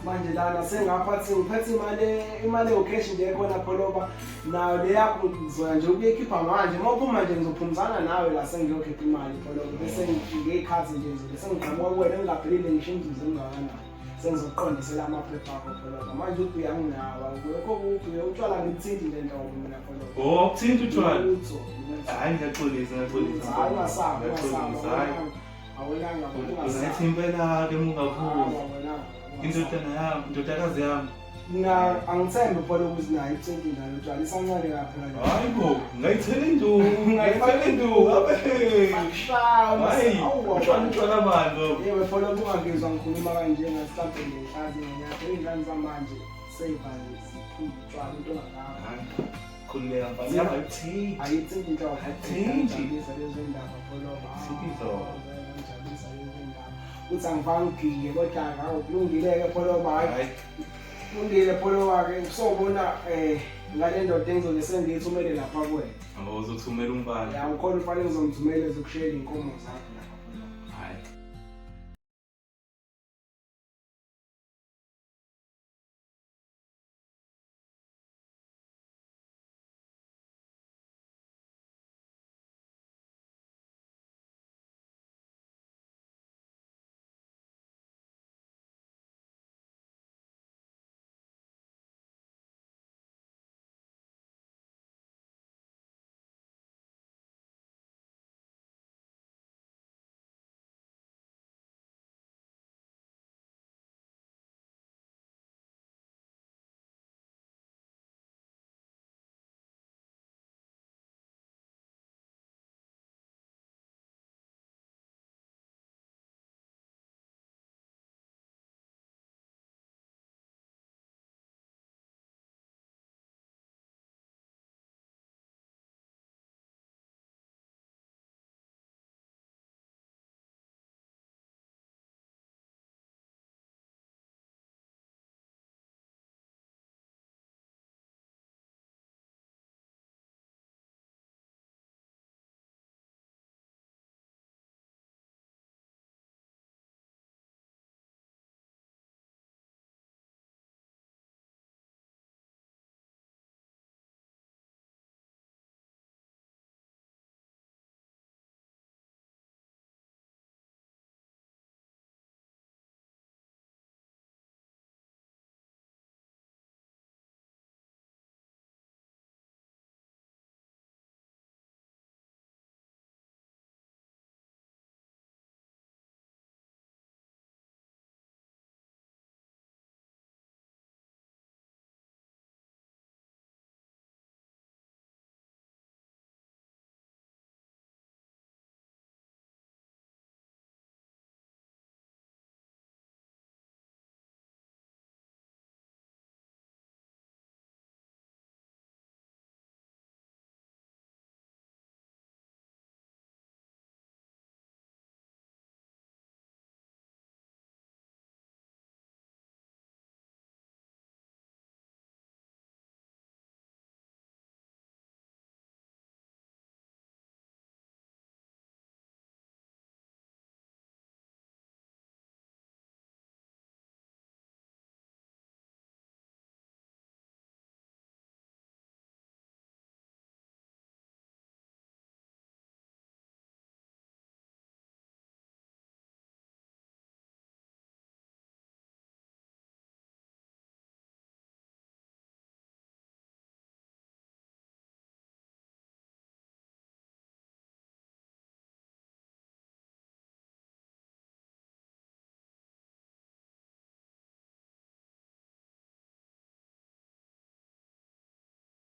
Manje lana sengaphathi ngiphethe imali imali yocash nje ekhona Pholoba nayo le yakho ngizoya nje ukuyikhipha manje uma uphuma nje ngizophumzana nawe la sengiyokhipha imali Pholoba bese ngeyikhathi nje ngizobe sengiqhamuka kuwena ngingaphelile ngisho imizuzu engakanani. Sengizoqondisela amaphepha akho Pholoba. Manje ubhiya anginawo awukho ubhiya utshwala ngimthinti nje nhlobo mina Pholoba. Oh, ukuthinta utshwala. Lutho. Hayi ngiyaxolisa ngiyaxolisa. Hayi ungasabi ungasabi. Ngiyaxolisa hayi. Awonanga ungasabi. Ngathi impela-ke uma ungaphuzi. Awonanga. Indodana yami, indodakazi yami. Mina angithembi Pholoba ukuthi nayo ithinti njalo utshwala isancane kabi phela. Hayi bo, ngayithela induku, ngayithela induku abe. Hayi, utshwala utshwala bani lobo? Yebo Pholoba ungangizwa ngikhuluma kanje ngathi mhlawumbe ngiyahlaza ngiyakho iy'ngane zamanje sey'vale ziphuza utshwala into ongakakho. Hayi, khululeka mfana, yami ayithinti. Ayithinti inhlobo. Ayithinti. Ngijabulisa lezo ndaba Pholoba. Ayithinti inhlobo. Ngijabulisa lezo ndaba. Uthi angifake ugiye kodwa hawu kulungile-ke Pholoba hhayi. Hayi. Kulungile Pholoba-ke ngisobona ngale ndoda engizobe sengiyithumele lapha kuwena. Oh, uzothumela umfana. Ya ukhona umfana engizomthumela ezokushayela iy'nkomo zakho lapha Pholoba. Hayi.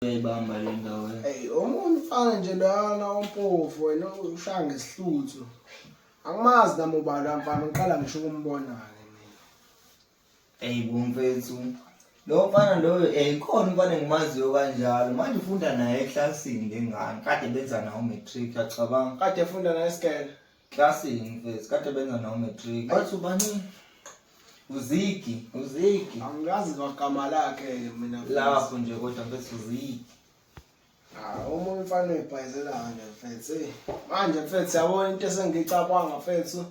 Uyayibamba le ndawo. Ey, omunye umfana nje lana ompofu wena ushaya ngesihluthu. Angimazi nami ubani lo mfana ngiqala ngisho ukumbona-ke mina. Ey bo mfethu. Lo mfana loyo khona umfana engimaziyo kanjalo. Manje ufunda naye eklasini lengane. Kade benza nawo matric acabanga. Kade efunda naye esikele. Klasini mfethu kade benza nawo matric. Bathi ubani? Uzigi, Uzigi. Angazi kwagama lakhe-ke mina. Mfethu. Lapho nje kodwa mfethu Uzigi. Ah, omunye umfana uyibhayizela nje mfethu. Ey, manje mfethu yabona into esengicabanga mfethu.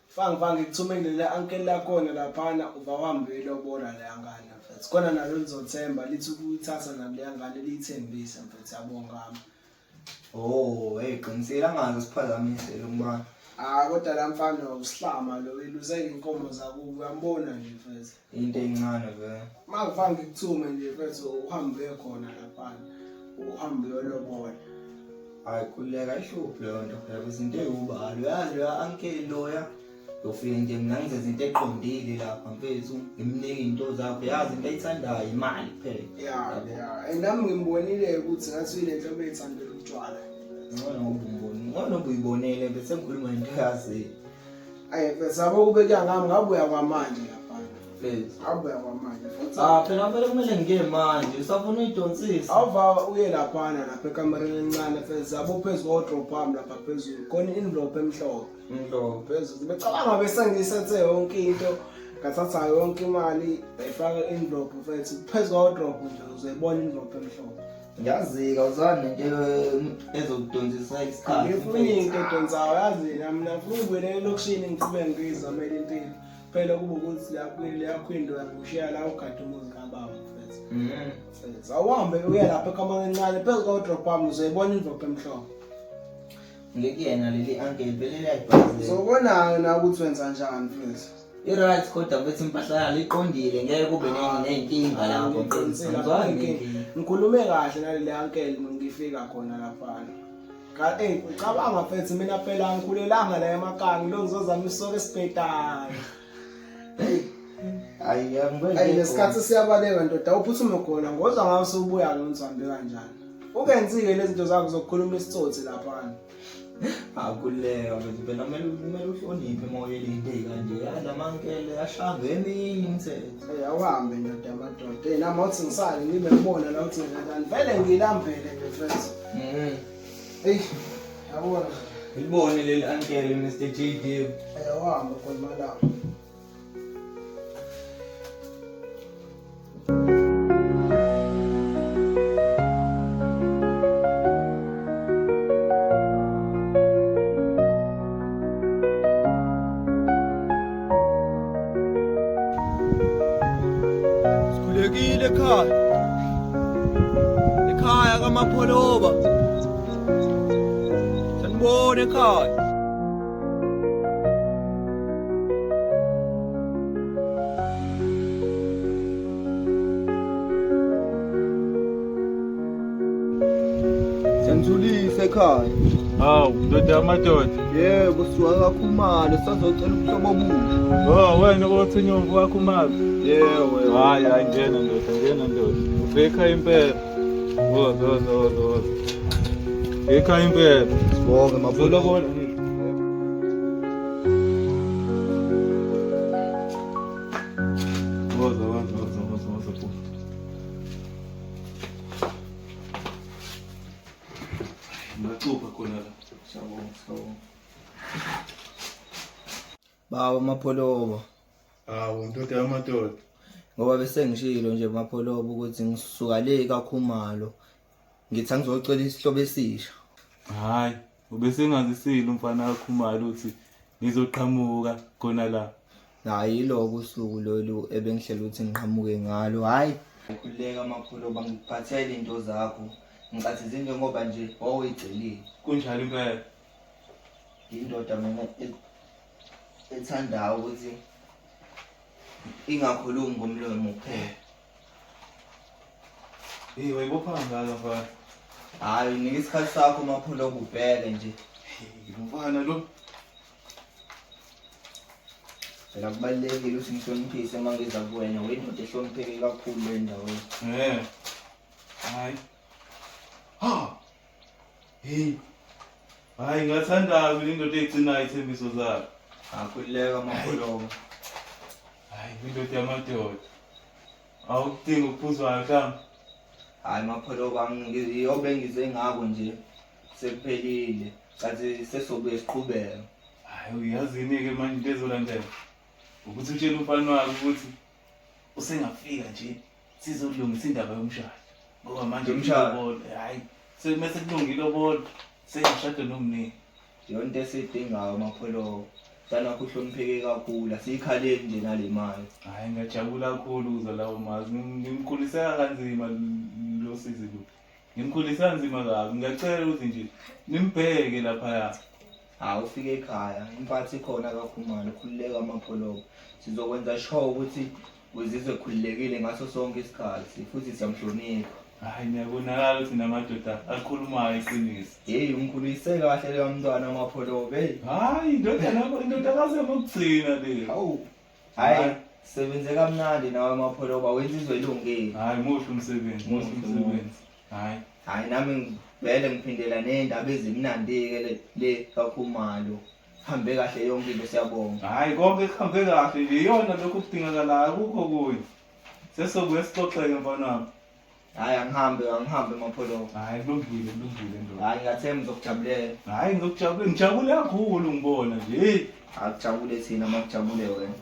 Fanga ngikuthumele le uncle lakhona laphana uva uhambe uyilobola leya ngane mfethu. Khona nalo lizothemba lithi ukuyithatha nalo leya ngane liyithembise mfethu yabonga. Oh, hey qinisile angaze siphazamise lo mfana. Ah kodwa la mfana usihlama lo iluseka inkomo zakubo uyambona nje mfethu. Into encane vele. Makufanga ngikuthume nje mfethu uhambe uye khona laphana. Uhambe uyolobola. Hayi khululeka ayihluphi leyo nto phela izinto ey'wubalo uyazi loya uncle loya yofike nje mina ngizenza into eqondile lapha mfethu ngimnike iy'nto zakho yazi into ayithandayo imali kuphela Ya ya and nami ngimbonile ukuthi ngathi uyile nhlobo eyithandela utshwala. Ngcono ngoba umboni ngcono ngoba uyibonele bese ngikhuluma into oyaziyo Ayi mfethu yabo kube kuya ngami ngabuya kwamanje laphana. mfethu. Ngabuya kwamanje futhi. Ah phela vele kumele ngiye manje usafuna uyidonsisa. Awuva uye laphana lapha ekamereni elincane mfethu yabo phezu kwa-drop wami lapha phezulu khona i-envelope emhlophe. Mhlophe. Phezulu becabanga bese ngisethe yonke into ngathatha yonke imali ngayifaka i-envelope mfethu phezu kwa-drop nje uzoyibona i-envelope emhlophe. Ngiyazika uzani nento ezokudonsisa isikhathi. Angifuni into edonsayo yazi nami mina ngifuna ukubuyela elokishini ngiqhubeke ngiyizamele impilo. Phela kuba ukuthi la yakho into yangishiya la ugade umuzi kababa mfethu. Mfethu awuhambe uye lapha ekamareni encane phezu kwa-drop wami uzoyibona envelope emhlophe. Ngekuyena leli uncle vele liyayibhazela. Uzobona na ukuthi wenza njani mfethu. I-right kodwa mfethu impahla yalo iqondile ngeke kube ney'nkinga lapho mfethu. Angizwani ney'nkinga. Ngikhulume kahle naleli uncle ngifika khona laphana. Ey ucabanga mfethu mina phela angikhulelanga la emakhaya ngilo ngizozama isoka esibhedayo. Hayi angibeke. Ayi lesikhathi siyabaleka ndoda uphuthume khona ngozwa ngawe sewubuya ke uhambe kanjani. Ukenzile lezi zinto zakho zokukhuluma isitsotsi laphana. Akuleka mfethu phela kumele uhloniphe uma uyele into ey'kanje. Yazi amankele ashaya ngeminye imithetho. Ey awuhambe ndoda yamadoda. Ey nami awuthi ngisale ngibe ngibona la uthi kanjani. Vele ngilambele nje mfethu. Ey yabona. Ilibone leli uncle Mr JD. Ey awuhambe khona malanga. Sikhulekile ekhaya. Ekhaya kaMapholoba. Sanibona ekhaya. Siyanithulisa ekhaya. Hawu, ndoda yamadoda. Yebo, sisuka kaKhumalo sazocela ubuhlobo obuhle. Oh, wena othunywa umfowakho Yebo, yebo. Hayi, hayi ngena ndoda, ngena ndoda. Ufike ekhaya impela. Woza, woza, woza, woza. Ekhaya impela. Sibonge Mapholoba. Uzolobola. Woza, woza, woza, woza, woza bhuti. Ngacupha khona la. Siyabonga, siyabonga. Baba Mapholoba. Hawu, ndoda yamadoda. Ngoba bese ngishilo nje Mapholoba ukuthi ngisuka le kaKhumalo. Ngithi angizocela isihlobo esisha. Hayi, ubesengazisile umfana kaKhumalo ukuthi nizoqhamuka khona la. Hayi yiloko usuku lolu ebengihlela ukuthi ngiqhamuke ngalo. Hayi. Khululeka Mapholoba ngikuphathele into zakho. Ngicathi zinjengoba nje wawuyicelile. Kunjalo impela. Indoda mina ethandayo ukuthi ingakhulumi ngomlomo kuphela. Hey, wayibopha kangaka mfana. Hayi nika isikhathi sakho Mapholoba ubheke nje. Hey, mfana lo. Phela kubalulekile ukuthi ngihloniphise uma ngiza kuwena, uyindoda ehlonipheke kakhulu le ndaweni. Hayi. Ha. Hey. Hayi ngathanda mina indoda egcinayo ithembiso zayo. Akhululeka Mapholoba. Hayi indoda yamadoda. Awukudingi ukuphuzwayo mhlawumbe. Hayi Mapholoba ngiyobe ngize ngako nje sekuphelile. Kanti sesobuye siqhubeka. Hayi uyazini-ke manje into ezolandela. Ukuthi utshele umfana wakhe ukuthi usengafika nje sizolungisa indaba yomshado. Ngoba manje Yomshado? ilobolo, hayi sekumese kulungile ilobolo sengishade nomnini. Yonke into esiyidingayo Mapholoba. Mntana wakho uhlonipheke kakhulu asiyikhaleli nje nale mali. Hayi ngiyajabula kakhulu ukuzwa lawo mazwi. Ngimkhuliseka kanzima lo sisi lo. Ngimkhulise kanzima kabi. Ngiyacela ukuthi nje nimbheke laphaya. Hawu ufike ekhaya impatho ikhona kaKhumalo khululeka Mapholoba. Sizokwenza sure ukuthi uzizwe khululekile ngaso sonke isikhathi futhi siyamhlonipha. Hayi niyabonakala ukuthi namadoda akhulumayo iqiniso. Hey umkhulise kahle leyo mntwana Mapholoba hey. Hayi indodana indodakazi yamokugcina le. Hawu. Hayi sebenze kamnandi nawe Mapholoba wenza izwe elungile. Hayi muhle umsebenzi, muhle umsebenzi. Hayi. Hayi nami ngivele ngiphindela nendaba ezimnandi-ke le le kaKhumalo. Hambe kahle yonke into siyabonga. Hayi konke kuhambe kahle nje iyona lokhu kudingakalayo akukho okunye. Sesobuye sixoxeke mfana wami. Hayi angihambe angihambe Mapholoba. Hayi kulungile kulungile ndoda. Hayi ngiyathemba uzokujabulela. Hayi ngizokujabula ngijabule kakhulu ngibona nje. Hey. Akujabule thina makujabule wena.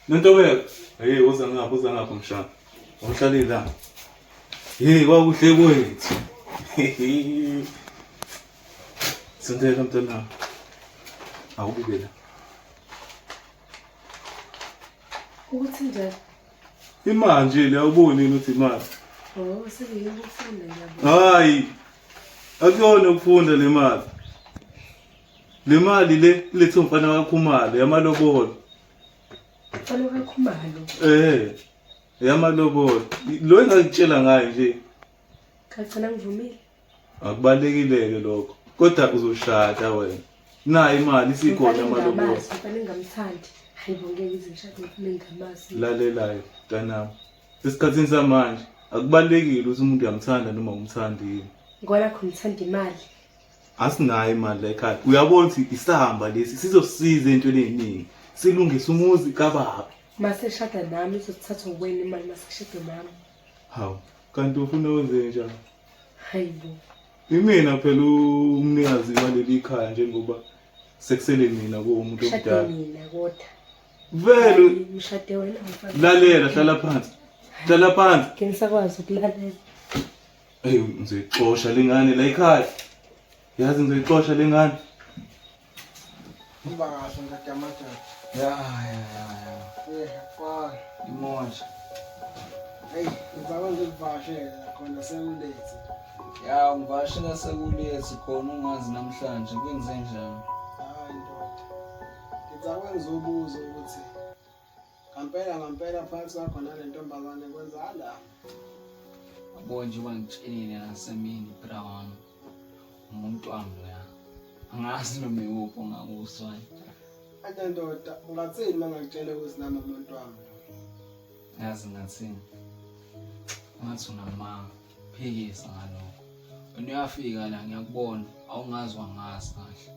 Nontobeko, hey uza ngapha uza ngapha mshana. Awuhlale la. Hey kwakuhle kwethu. Sondela mntana. Awubuke la. Ukuthi njani? Imali nje le awuboni yini ukuthi imali. Oh, sekuyokufunda ngiyabona. Hayi. Akuyona ukufunda le mali. Le mali le ilethe umfana kaKhumalo yamalobolo. Mfana kaKhumalo. Eh. Yamalobolo. Lo engakutshela ngayo nje Cha ngivumile. akubalekile ke lokho. Kodwa uzoshada wena. Nayi imali isikhona Mfana yamalobolo. engingamazi, mfana engingamthandi. Hayi bo ngeke ngize ngishade mfana engingamazi. Lalelayo mntanami. Esikhathini samanje akubalekile ukuthi umuntu uyamthanda noma umthandi yini. Ngoba nakho ngithanda imali. Asinayo imali la ekhaya. Uyabona ukuthi isamba lesi sizosiza entweni eziningi. Silungise umuzi kababa. Mase shada nami izothathwa wena imali mase kushade nami. Hawu, kanti ufuna wenze njani? Hayi bo. Imina phela umnikazi waleli khaya njengoba sekusele mina kuwumuntu Ushade omdala. mina kodwa. Vele Hayi, Ushade wena mfana. lalela hlala phansi. Hlala phansi. Ngeke ngisakwazi ukulalela. Hey ngizoyixosha lengane la ekhaya. Yazi ngizoyixosha lengane. Hamba kahle ndoda yamadoda. Ya ya ya ya. Eh, kwala. Imosha. Hey, ngizama ngikuvakashele khona sekulethe. Ya ungivakashela sekulethe khona ungazi namhlanje kwenze njani? Hayi ndoda. Ngizama ngizobuza ukuthi ngampela ngampela phakathi kwakho nale ntombazane kwenzakalani? Yabo nje bangitshelile nasemini bra wami. Umuntu wami loya. Angazi noma iwuphi ongakuswa. Ante ndoda, ungathini uma ngakutshela ukuthi nami umuntu wami lo? Yazi ngathini? Ngathi unamanga. Phikisa ngalokho. Wena uyafika la ngiyakubona, awungazi wangazi kahle.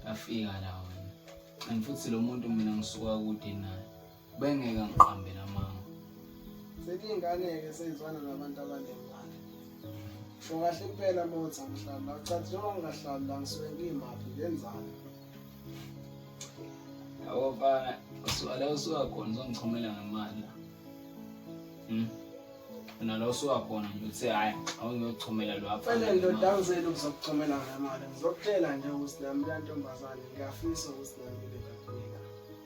Uyafika la wena. And futhi lo muntu mina ngisuka kude naye. Bengeke ngiqambe namanga. Sekuyingane-ke seyizwana nabantu abanemali. Sho kahle impela uma uthi angihlali la. Cha njengoba ngingahlali la ngisuke ngimaphi ngenzani? Yabo mfana, usuka la usuka khona uzongichomela ngemali la. Wena la usuka khona nje uthe hhayi awungiyochomela lo apha. Fanele ndoda angizeli ukuzokuchomela ngemali. Ngizokutshela nje ukuthi nami leya ntombazane ngiyafisa ukuthi nami ibe ngakunika.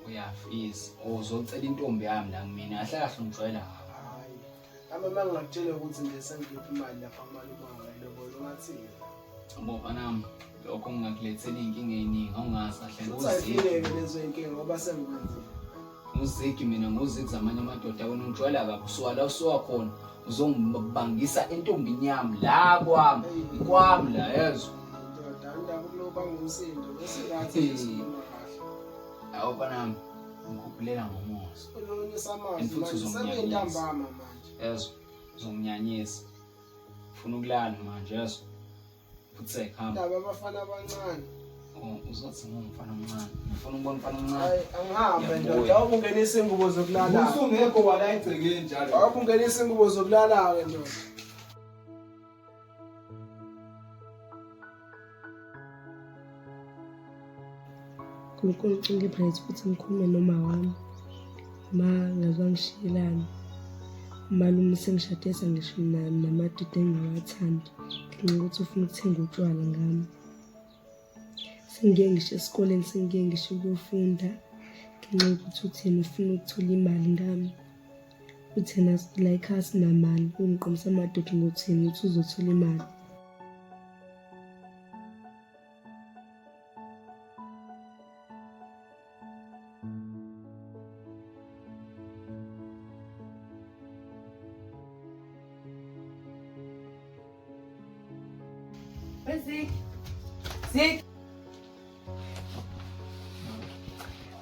Uyafisa. Uzocela intombi yami la kumina. Kahle kahle ungijwayela kabi. Hhayi. Nami uma ngingakutshela ukuthi nje sengiphi imali lapha kumalume wami ngayilobolo ungathini? Yabo mfana lokho ngingakulethela iy'nkinga ey'ningi awungazi kahle Futhi ayifike-ke lezo y'nkinga ngoba sengikwenzile. Nguzigi mina nguzigi zamanye amadoda wena ungijwayela kabi usuka la usuka khona uzongibangisa entombini yami la kwami kwami la yezwa. Ndoda, indaba Ubanga umsindo bese right sikhuluma kahle. Awu mfana ngikhuphuleka ngomusa. Ulungisa amazwi And futhi manje uzonginyanyisa. sekuyintambama manje. Yezwa, uzonginyanyisa. Ufuna ukulala manje yezwa. Futhi sekuhamba. Indaba abafana abancane. Oh, uzothi ngumfana omncane. Ngifuna ukubona umfana omncane. Hayi angihambe Ngiyabuya. ndoda. Awubungenisa ingubo zokulala. Usungekho wala egcekeni njalo. Awubungenisa ingubo zokulala ke ndoda. Nkulunkulu ucinga i-bright ukuthi ngikhulume noma wami. Ma ngaze wangishiyelani. Umalume usengishadisa ngisho namadoda engingawathandi ngenxa yokuthi ufuna ukuthenga utshwala ngami. Sengiye ngisho esikoleni, sengiye ngisho ukuyofunda ngenxa yokuthi uthi yena ufuna ukuthola imali ngami. Uthi yena la ekhaya asinamali, ungiqomisa amadoda ngokuthi yena uthi uzothola imali. Zik. Zik.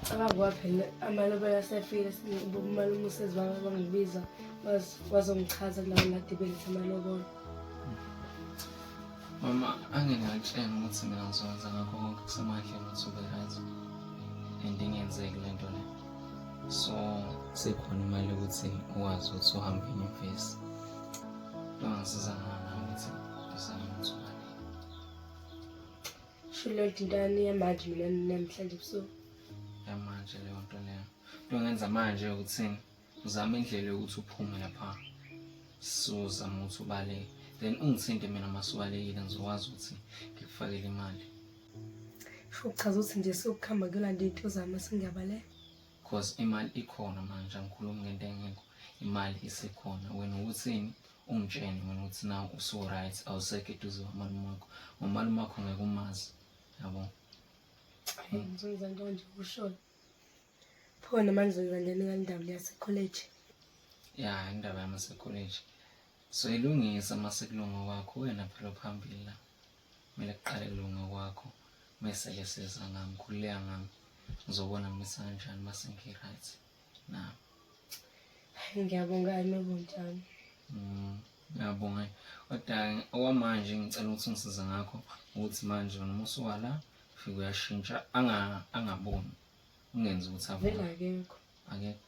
Cabanga phela amalobolo asefile umalume usezi bangibiza bazongichaza kulawo lade beletha amalobolo. Mama, angingakutshela ukuthi mina ngizokwenza ngakho konke kusemandleni ukuthi ube right. And ingenzeki le nto le. So, sekhona imali yokuthi ukwazi ukuthi uhambe enyuvesi. Into ongasiza ngayo nami ukuthi uzame ukuthi ubaleke. Sho leyo nto intani yamanje mina namhlanje ebusuku. Yamanje leyo nto leyo. Into ongenza manje ukuthini? Uzame indlela yokuthi uphume lapha. So uzame ukuthi ubaleke. Then ungithinte mina uma usubalekile ngizokwazi ukuthi ngikufakele imali. Sho kuchaza ukuthi nje sokuhamba kuyolanda iy'nto zami sengiyabaleka. Cause imali ikhona manje, angikhulumi ngento engekho. Imali isekhona. Wena ukuthini? Ungitshene wena ukuthi now usu-right, awusekho eduze kwamalume wakho. Ngomalume wakho ngeke umazi. Yabo? Hayi ngizokwenza nto nje ushoyo. Pho manje ngizokwenza njani ngale ndaba le yasekholeji? Ya, indaba yamasekholeji. So ilungisa mase kulunga kwakho wena phela phambili la. Kumele kuqale kulunga kwakho mese-ke siza ngami, khululeka ngami. Ngizobona ngimisa kanjani mase ngi-right. Na. Hayi ngiyabonga ayimebontshana. Ngiyabonga. Kodwa okwamanje ngicela ukuthi ungisize ngakho ukuthi manje wena uma usuka la ufike uyashintsha angaboni. Ungenzi ukuthi abone. Vele akekho. Akekho.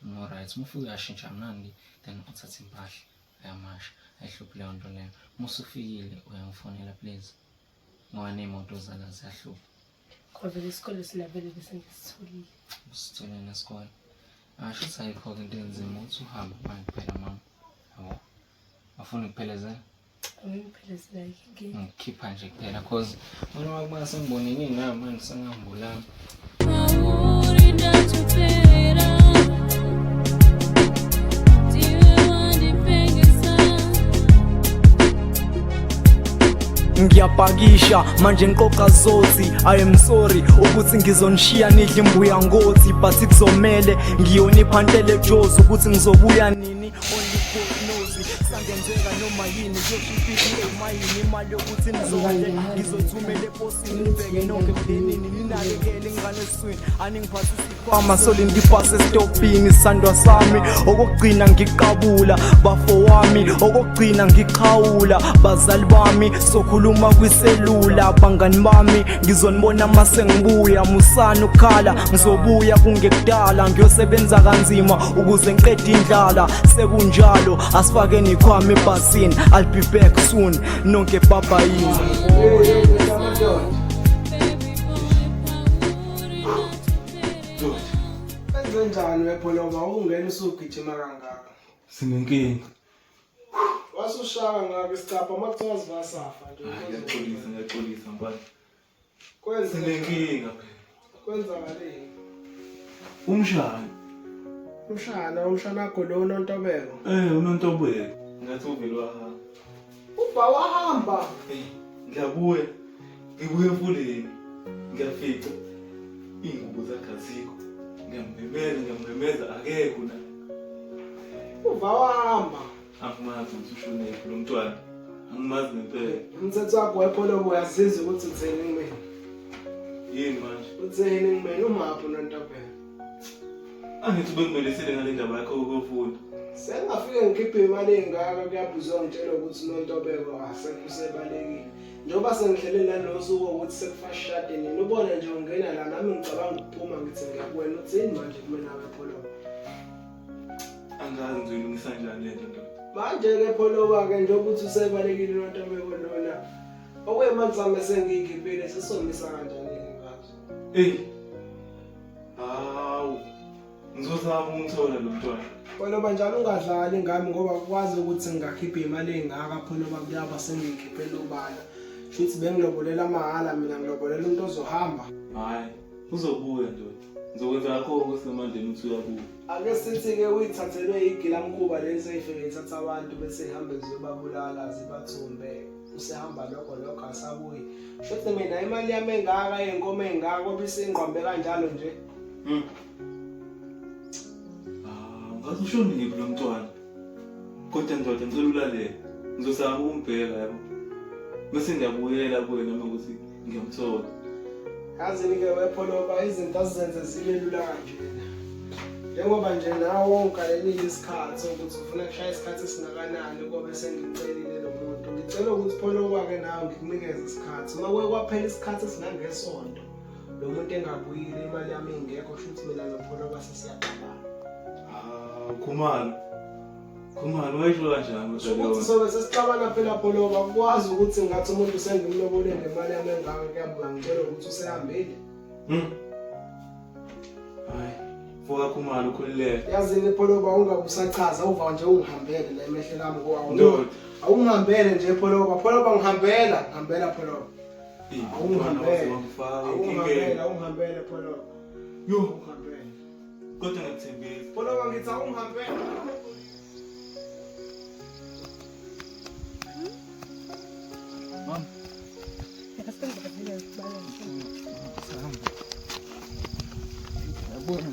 No right. Uma ufike uyashintsha mnandi then uthathe impahla uyamasha. Ayihluphi leyo nto leyo. Uma usufikile uyangifonela please. Ngoba ney'moto zala ziyahlupha. Ngoba vele isikole sinabele bese ngisitholile. Usitholile nesikole. Asho ukuthi ayikho-ke into enzima ukuthi uhambe manje kuphela mama. Yabo. Afuna ukuphelezela? Angiphelezela inkinga. Ngikhipha nje kuphela cause wena wakuba sengiboneni nawe manje sengihambulana. Ngiyapakisha manje ngiqoqa zothi I am sorry ukuthi ngizonishiya nidla imbuya ngothi but kuzomele ngiyoniphantele jozi ukuthi ngizobuya nini only God knows sangenzeka noma yini kuyoshiphi emayini imali yokuthi nizondle ngizothumela eposini nibheke nonke emndenini ninakekele ingane esiswini aningiphathisi isikhwama soli ngipase esitobhini sandwa sami okokugcina ngiqabula bafo wami okokugcina ngiqhawula bazali bami sokhuluma kwiselula bangani bami ngizonibona mase ngibuya musani ukukhala ngizobuya kungekudala ngiyosebenza kanzima ukuze ngiqede indlala sekunjalo asifakeni ikhwama ebhasini I'll be back soon nonke babayini. Enze njani wepholoba ungena usugijima kangaka? Sinenkinga. Wasushaka ngaka isicapha uma kuthiwa sivasafa nje. Ngiyaxolisa, ngiyaxolisa mfana. Kwenze Sinenkinga phela. Kwenzakaleni? Umshana. Umshana, umshana wakho lo uNontobeko. UNontobeko. Ngathi uvele wahamba. Ubha wahamba. Ngiyabuya. Ngibuya emfuleni. Ngiyafica iy'ngubo zakhe azikho. Ngiyamemeza, ngiyamemeza akekho na. Uva wahamba. Angimazi ukuthi ushonephi lo mntwana. Angimazi ngempela. Umthetho wakho wepholobo uyasiza ukuthi utheni kumina. Yini manje? Utheni kumina umaphi uNontobeko? Angithi ubekumelesile ngale ndaba yakho yokufunda. Sengingafike ngikhiphe imali engaka kuyabuzwa ngitshela ukuthi uNontobeko asekho usebalekile. Njengoba sengihlele nalosuku ukuthi sekufashade nini ubone nje ungena la nami ngicabanga ukuphuma ngithi ngiyakuwena uthini manje kumina wepholobo. Angazi ngizoyilungisa kanjani le nto ndoda. Manje-ke pholoba-ke njengoba uthi usebalekile uNontobeko lona okwemali zami esengiyikhiphile sesomisa kanjani-ke manje? Eyi. Hawu. Ngizozama ukumthola lo mntwana. Pholoba njalo ungadlali ngami ngoba kwazi ukuthi ngingakhipha imali engaka pholoba kuyaba sengiyikhiphela ubala. Shuthi bengilobolela mahhala mina ngilobolela umuntu ozohamba. Hayi, uzobuya ndoda. Ngizokwenza ngakho okusemandleni ukuthi uyabuya. Ake sithi-ke uyithathelwe igilamkhuba leli seyifike ithatha abantu bese ihambe ziyobabulala zibathumbe usehamba lokho lokho asabuyi. Shuthi mina imali yami engaka yenkomo engaka obisingqwambe kanjalo nje. Ah, ngathi ushonile lo mntwana. Kodwa ndoda ngicela ulalele. Ngizozama ukumbheka yabo. Bese ngiyabuyela kuye nami ukuthi ngiyamthola. Yazini-ke wepholoba izinto azizenze zibe lula kanjena. Njengoba nje nawe ungikalelile isikhathi ukuthi ufuna kushaya isikhathi esingakanani kobe sengimcelile lo muntu. Ngicela ukuthi pholoba-ke nawe ngikunikeze isikhathi. Uma kuke kwaphela isikhathi esingangesonto lo muntu engabuyile imali yami ingekho shuthi mina nopholoba sesiyaxabana. Ah, Khumalo. Khumalo wayisho kanjani kodwa leyo? Ukuthi sobe sesixabana phela pholoba kukwazi ukuthi ngathi umuntu sengimlobole ngemali yami engaka kuyabuka ngitshela ukuthi usehambile. Hayi, mfoka Khumalo ukhululeke. Yazini pholoba ungabe usachaza uva nje ungihambele la emehlweni ami ngoba Ndoda. awungihambele nje pholoba pholoba ngihambela ngihambela pholoba. Awungihambele. Awungifaka Awungihambele enkingeni. awungihambele pholoba. Yo, Awungihambele. kodwa ngiyakuthembisa. Pholoba ngithi awungihambele. Mama. Yabona.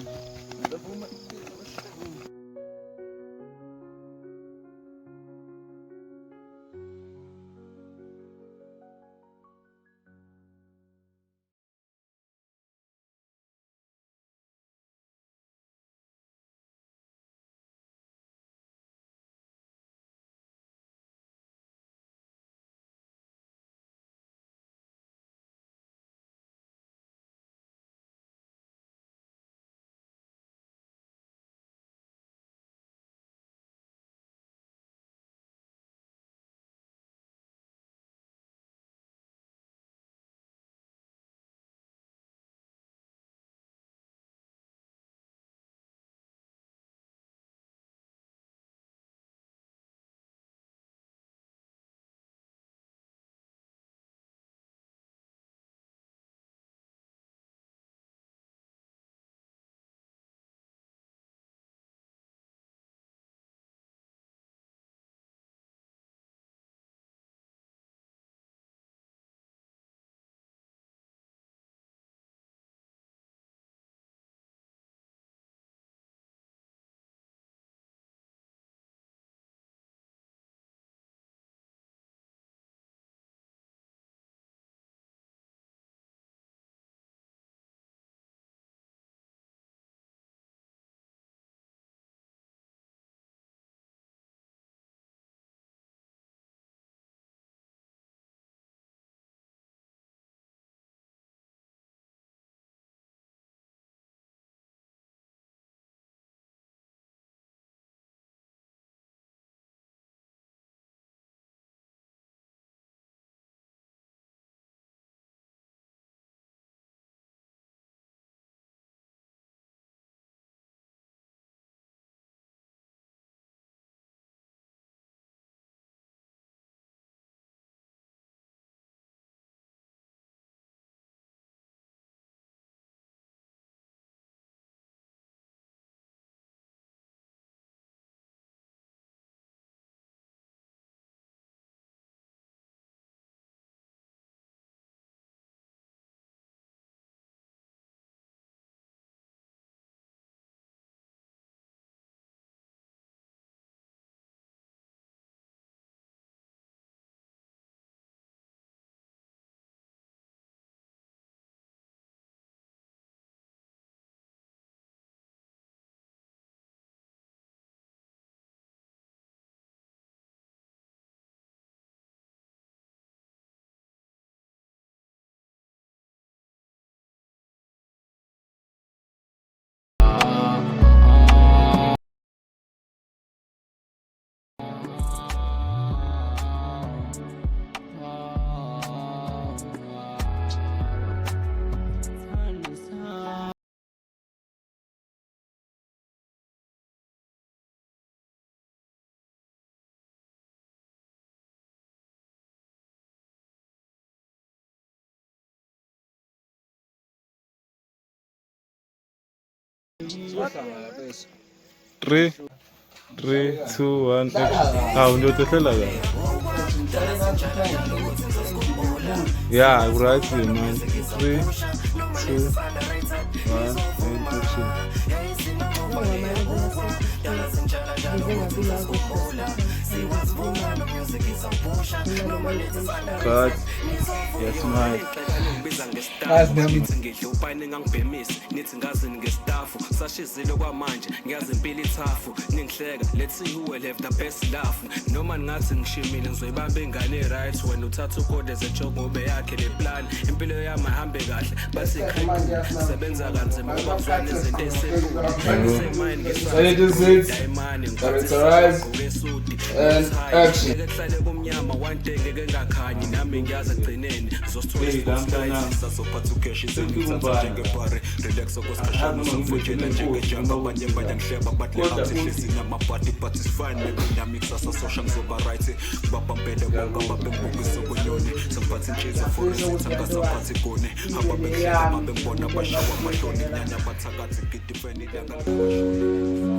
3 3 2 1 action. Hawu ndoda hlela kahle. Yeah, right man. 3 2 1 and action. Cut. Yes, man. Ngidla upayini ngangibhemisi nithi ngazini ngestafu sashizile kwamanje ngiyazi impilo ithafu ningihleka, let's see who will have the best laugh. Noma ningathi ngishimile ngizoyibamba ingane right wena uthatha ukode zenjongobe yakhe le plan impilo yami ahambe kahle bathi sebenza kanzima ngoba kuzwana izinto ezisemine. Ladies, characterize and action. Ngeke kuhlale kumnyama, one day ngeke ngakhanyi nami ngiyazi ekugcineni ngizosithola. Hey, la mntanami. Sasophatha ukheshi sengithatha njengebhari, relax okwesikhashana, usufutshela njengejanga, abanye bayangihleba but le athi hlezi namabhadi, but it's fine, maybe nami kusasa sosha ngizoba right, ngibabambele bonke ababengibukisa okunyoni, sengiphatha intshiza for izitha ngasaphathi igoni, ababengihleka babengibona bashawa amahloni, nyanya bathakathi gidifeni ilanga lingashoni.